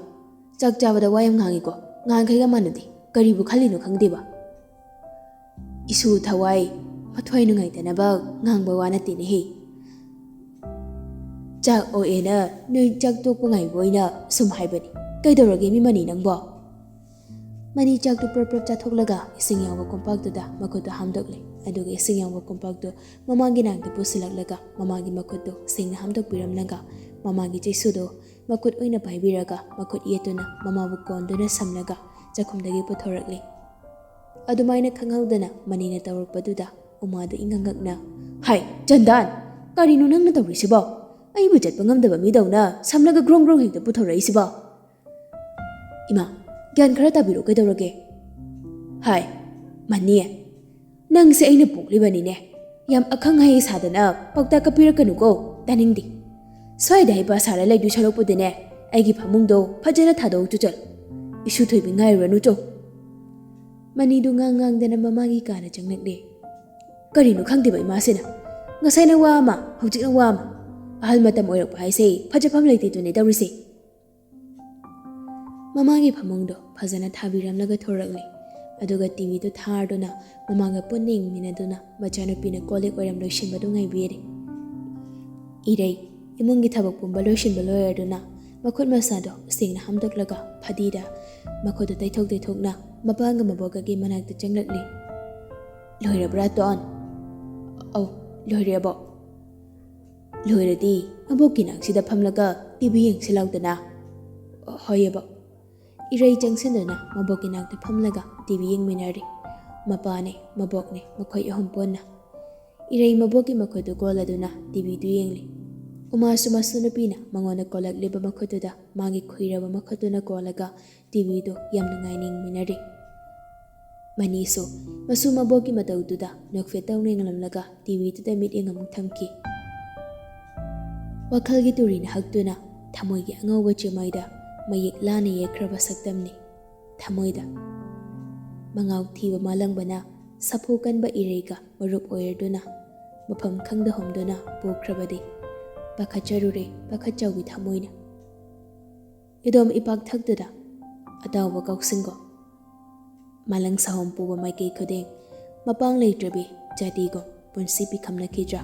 ꯆꯥꯛ ꯆꯥꯕꯗ ꯋꯥ ꯌꯥꯝ ꯉꯥꯡꯉꯤꯀꯣ, ꯉꯥꯡꯈꯩꯒ ꯃꯥꯟꯅꯗꯦ꯫ ꯀꯔꯤꯕꯨ ꯈꯜꯂꯤꯅꯣ ꯈꯪꯗꯦꯕ꯫ ꯏꯁꯨ ꯊꯋꯥꯏ ꯃꯊ꯭ꯋꯥꯏ ꯅꯨꯡꯉꯥꯏꯇꯅꯕ ꯉꯥꯡꯕ ꯋꯥ ꯅꯠꯇꯦꯅꯦꯍꯦ꯫ ꯆꯥꯛ ꯑꯣꯛꯑꯦꯅ ꯅꯣꯏ ꯆꯥꯛ ꯇꯣꯛꯄ ꯉꯥꯏꯕ ꯑꯣꯏꯅ ꯁꯨꯝ ꯍꯥꯏꯕꯅꯤ꯫ ꯀꯩꯗꯧꯔꯒꯦ ꯃꯤ ꯃꯅꯤ ꯅꯪꯕꯣ? ꯃꯅꯤ ꯆꯥꯛꯇꯨ ꯄ꯭ꯔꯞ ꯄ꯭ꯔꯞ ꯆꯥꯊꯣꯛꯂꯒ ꯏꯁꯤꯡ ꯌꯥꯎꯕ ꯀꯣꯝꯄꯥꯛꯇꯨꯗ ꯃꯈꯨꯠꯇꯨ ꯍꯥꯝꯗꯣꯛꯂꯦ꯫ ꯑꯗꯨꯒ ꯏꯁꯤꯡ ꯌꯥꯎꯕ ꯀꯣꯝꯄꯥꯛꯇꯨ ꯃꯃꯥꯒꯤ ꯅꯥꯛꯇ ꯄꯨꯁꯤꯜꯂꯛꯂꯒ ꯃꯃꯥꯒꯤ ꯃꯈꯨꯠꯇꯨ ꯁꯦꯡꯅ ꯍꯥꯝꯗꯣꯛꯄꯤꯔꯝꯂꯒ ꯃꯃꯥꯒꯤ ꯆꯩꯁꯨꯗꯨ ꯃꯈꯨꯠ ꯑꯣꯏꯅ ꯄꯥꯏꯕꯤꯔꯒ ꯃꯈꯨꯠ ꯌꯦꯠꯇꯨꯅ ꯃꯃꯥꯕꯨ ꯀꯣꯟꯗꯨꯅ ꯁꯝꯂꯒ ꯆꯥꯛꯈꯨꯝꯗꯒꯤ ꯄꯨꯊꯣꯔꯛꯂꯦ꯫ ꯑꯗꯨꯃꯥꯏꯅ ꯈꯪꯍꯧꯗꯅ ꯃꯅꯤꯅ ꯇꯧꯔꯛꯄꯗꯨꯗ ꯎꯃꯥꯗꯨ ꯏꯉꯛꯉꯛꯅ, "ꯍꯥꯏ, ꯆꯟꯗꯥꯟ! ꯀꯔꯤꯅꯣ ꯅꯪꯅ ꯇꯧꯔꯤꯁꯤꯕꯣ? ꯑꯩꯕꯨ ꯆꯠꯄ ꯉꯝꯗꯕ ꯃꯤꯗꯧꯅ ꯁꯝꯂꯒ ꯒ꯭ꯔꯣꯡ ꯒ꯭ꯔꯣꯡ ꯍꯦꯛꯇ ꯄꯨꯊꯣꯔꯛꯏꯁꯤꯕꯣ?" "ꯏꯃꯥ, ꯒ꯭ꯌꯥꯟ ꯈꯔ ꯇꯥꯕꯤꯔꯣ, ꯀꯩꯗꯧꯔꯒꯦ?" "ꯍꯥꯏ, ꯃꯅꯤ, ꯅꯪꯁꯦ ꯑꯩꯅ ꯄꯣꯛꯂꯤꯕꯅꯤꯅꯦ꯫ ꯌꯥꯝ ꯑꯈꯪ ꯑꯍꯩ ꯁꯥꯗꯅ ꯄꯥꯎꯇꯥꯛ ꯀꯥꯄꯤꯔꯛꯀꯅꯨꯀꯣ, ꯇꯥꯅꯤꯡꯗꯦ꯫ ꯁ꯭ꯋꯥꯏꯗ ꯍꯩꯄꯥ ꯁꯥꯔ ꯂꯩꯗꯣꯏ ꯁꯔꯨꯛꯄꯨꯗꯤꯅꯦ, ꯑꯩꯒꯤ ꯐꯃꯨꯡꯗꯣ ꯐꯖꯅ ꯊꯥꯗꯣꯛꯎ ꯆꯣ ꯆꯠꯂꯨ꯫ ꯏꯁꯨ ꯊꯣꯏꯕꯤ ꯉꯥꯏꯔꯨꯔꯅꯨ ꯆꯣ꯫" ꯃꯅꯤꯗꯨ ꯉꯥꯡ ꯉꯥꯡꯗꯅ ꯃꯃꯥꯒꯤ ꯀꯥꯗ ꯆꯪꯂꯛꯂꯦ꯫ ꯀꯔꯤꯅꯣ ꯈꯪꯗꯦꯕ ꯏꯃꯥꯁꯤꯅ꯫ ꯉꯁꯥꯏꯅ ꯋꯥ ꯑꯃ, ꯍꯧꯖꯤꯛꯅ ꯋꯥ ꯑꯃ꯫ ꯑꯍꯜ ꯃꯇꯝ ꯑꯣꯏꯔꯛꯄ ꯍꯥꯏꯁꯦ ꯐꯖꯐꯝ ꯂꯩꯇꯦꯗꯨꯅꯦ ꯇꯧꯔꯤꯁꯦ꯫ ꯃꯃꯥꯒꯤ ꯐꯃꯨꯡꯗꯣ ꯐꯖꯅ ꯊꯥꯕꯤꯔꯝꯂꯒ ꯊꯣꯔꯛꯂꯦ꯫ ꯑꯗꯨꯒ ꯇꯤꯚꯤꯗꯨ ꯊꯥꯔꯗꯨꯅ ꯃꯃꯥꯒ ꯄꯨꯟꯅ ꯌꯦꯡꯃꯤꯟꯅꯗꯨꯅ ꯃꯆꯥꯅꯨꯄꯤꯅ ꯀꯣꯜ ꯂꯤꯛ ꯋꯥꯏꯔꯝ ꯂꯣꯏꯁꯤꯟꯕꯗꯨ ꯉꯥꯏꯕꯤꯔꯦ꯫ ꯏꯔꯩ ꯏꯃꯨꯡꯒꯤ ꯊꯕꯛ ꯄꯨꯝꯕ ꯂꯣꯏꯁꯤꯟꯕ ꯂꯣꯏꯔꯗꯨꯅ ꯃꯈꯨꯠ ꯃꯁꯥꯗꯣ ꯁꯦꯡꯅ ꯍꯥꯝꯗꯣꯛꯂꯒ ꯐꯗꯤꯗ ꯃꯈꯨꯠꯇꯨ ꯇꯩꯊꯣꯛ ꯇꯩꯊꯣꯛꯅ ꯃꯄꯥꯒ ꯃꯕꯣꯛꯀꯒꯤ ꯃꯅꯥꯛꯇ ꯆꯪꯂꯛꯂꯦ꯫ "ꯂꯣꯏꯔꯕ꯭ꯔꯥ, ꯇꯣꯟ?" "ꯑꯧ, ꯂꯣꯏꯔꯦ, ꯑꯕꯣꯛ꯫" "ꯂꯣꯏꯔꯗꯤ ꯑꯕꯣꯛꯀꯤ ꯅꯥꯛꯁꯤꯗ ꯐꯝꯂꯒ ꯇꯤꯚꯤ ꯌꯦꯡꯁꯤ ꯂꯥꯎꯗꯅ꯫" "ꯍꯣꯏ, ꯑꯕꯣꯛ꯫" ꯏꯔꯩ ꯆꯪꯁꯤꯟꯗꯨꯅ ꯃꯕꯣꯛꯀꯤ ꯅꯥꯛꯇ ꯐꯝꯂꯒ ꯇꯤꯚꯤ ꯌꯦꯡꯃꯤꯟꯅꯔꯦ꯫ ꯃꯄꯥꯅꯦ, ꯃꯕꯣꯛꯅꯦ, ꯃꯈꯣꯏ ꯑꯍꯨꯝ ꯄꯨꯟꯅ꯫ ꯏꯔꯩ ꯃꯕꯣꯛꯀꯤ ꯃꯈꯨꯠꯇꯨ ꯀꯣꯜꯂꯗꯨꯅ ꯇꯤꯚꯤꯗꯨ ꯌꯦꯡꯂꯤ꯫ ꯎꯃꯥꯁꯨ ꯃꯁꯨ ꯅꯨꯄꯤꯅ ꯃꯉꯣꯟꯗ ꯀꯣꯜꯂꯛꯂꯤꯕ ꯃꯈꯨꯠꯇꯨꯗ ꯃꯥꯒꯤ ꯈꯨꯏꯔꯕ ꯃꯈꯨꯠꯇꯨꯅ ꯀꯣꯜꯂꯒ ꯇꯤꯚꯤꯗꯨ ꯌꯥꯝ ꯅꯨꯡꯉꯥꯏꯅ ꯌꯦꯡꯃꯤꯟꯅꯔꯤ꯫ ꯃꯅꯤꯁꯨ ꯃꯁꯨ ꯃꯕꯣꯛꯀꯤ ꯃꯇꯧꯗꯨꯗ ꯅꯣꯛꯐꯦꯠ ꯇꯧꯅ ꯌꯦꯡꯂꯝꯂꯒ ꯇꯤꯚꯤꯗꯨꯗ ꯃꯤꯠꯌꯦꯡ ꯑꯃꯨꯛ ꯊꯝꯈꯤ꯫ ꯋꯥꯈꯜꯒꯤ ꯇꯨꯔꯤꯅ ꯍꯛꯇꯨꯅ ꯊꯃꯣꯏꯒꯤ ꯑꯉꯧꯕ ꯆꯦꯃꯥꯏꯗ ꯃꯌꯦꯛ ꯂꯥꯅ ꯌꯦꯛꯈ꯭ꯔꯕ ꯁꯛꯇꯝꯅꯤ꯫ ꯊꯃꯣꯏꯗ ꯃꯉꯥꯎ ꯊꯤꯕ ꯃꯥꯂꯪꯕꯅ ꯁꯥꯐꯨ ꯀꯟꯕ ꯏꯔꯩꯒ ꯃꯔꯨꯞ ꯑꯣꯏꯔꯗꯨꯅ ꯃꯐꯝ ꯈꯪꯗ ꯍꯣꯝꯗꯨꯅ ꯄꯨꯈ꯭ꯔꯕꯗꯤ ꯄꯥꯈꯠꯆꯔꯨꯔꯦ ꯄꯥꯈꯠꯆꯧꯒꯤ ꯊꯃꯣꯏꯅ꯫ ꯏꯗꯣꯝ ꯏꯄꯥꯛ ꯊꯛꯇꯨꯗ ꯑꯇꯥꯎꯕ ꯀꯥꯎꯁꯤꯡꯒꯣ꯫ ꯃꯥꯂꯪ ꯁꯍꯣꯝ ꯄꯨꯕ ꯃꯥꯏꯀꯩ ꯈꯨꯗꯤꯡ꯫ ꯃꯄꯥꯡ ꯂꯩꯇ꯭ꯔꯕꯤ ꯖꯥꯇꯤꯒꯨꯝ ꯄꯨꯟꯁꯤ ꯄꯤꯈꯝꯅꯈꯤꯗ꯭ꯔꯥ?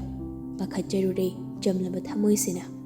ꯄꯥꯈꯠꯆꯔꯨꯔꯦ ꯆꯝꯂꯕ ꯊꯃꯣꯏꯁꯤꯅ꯫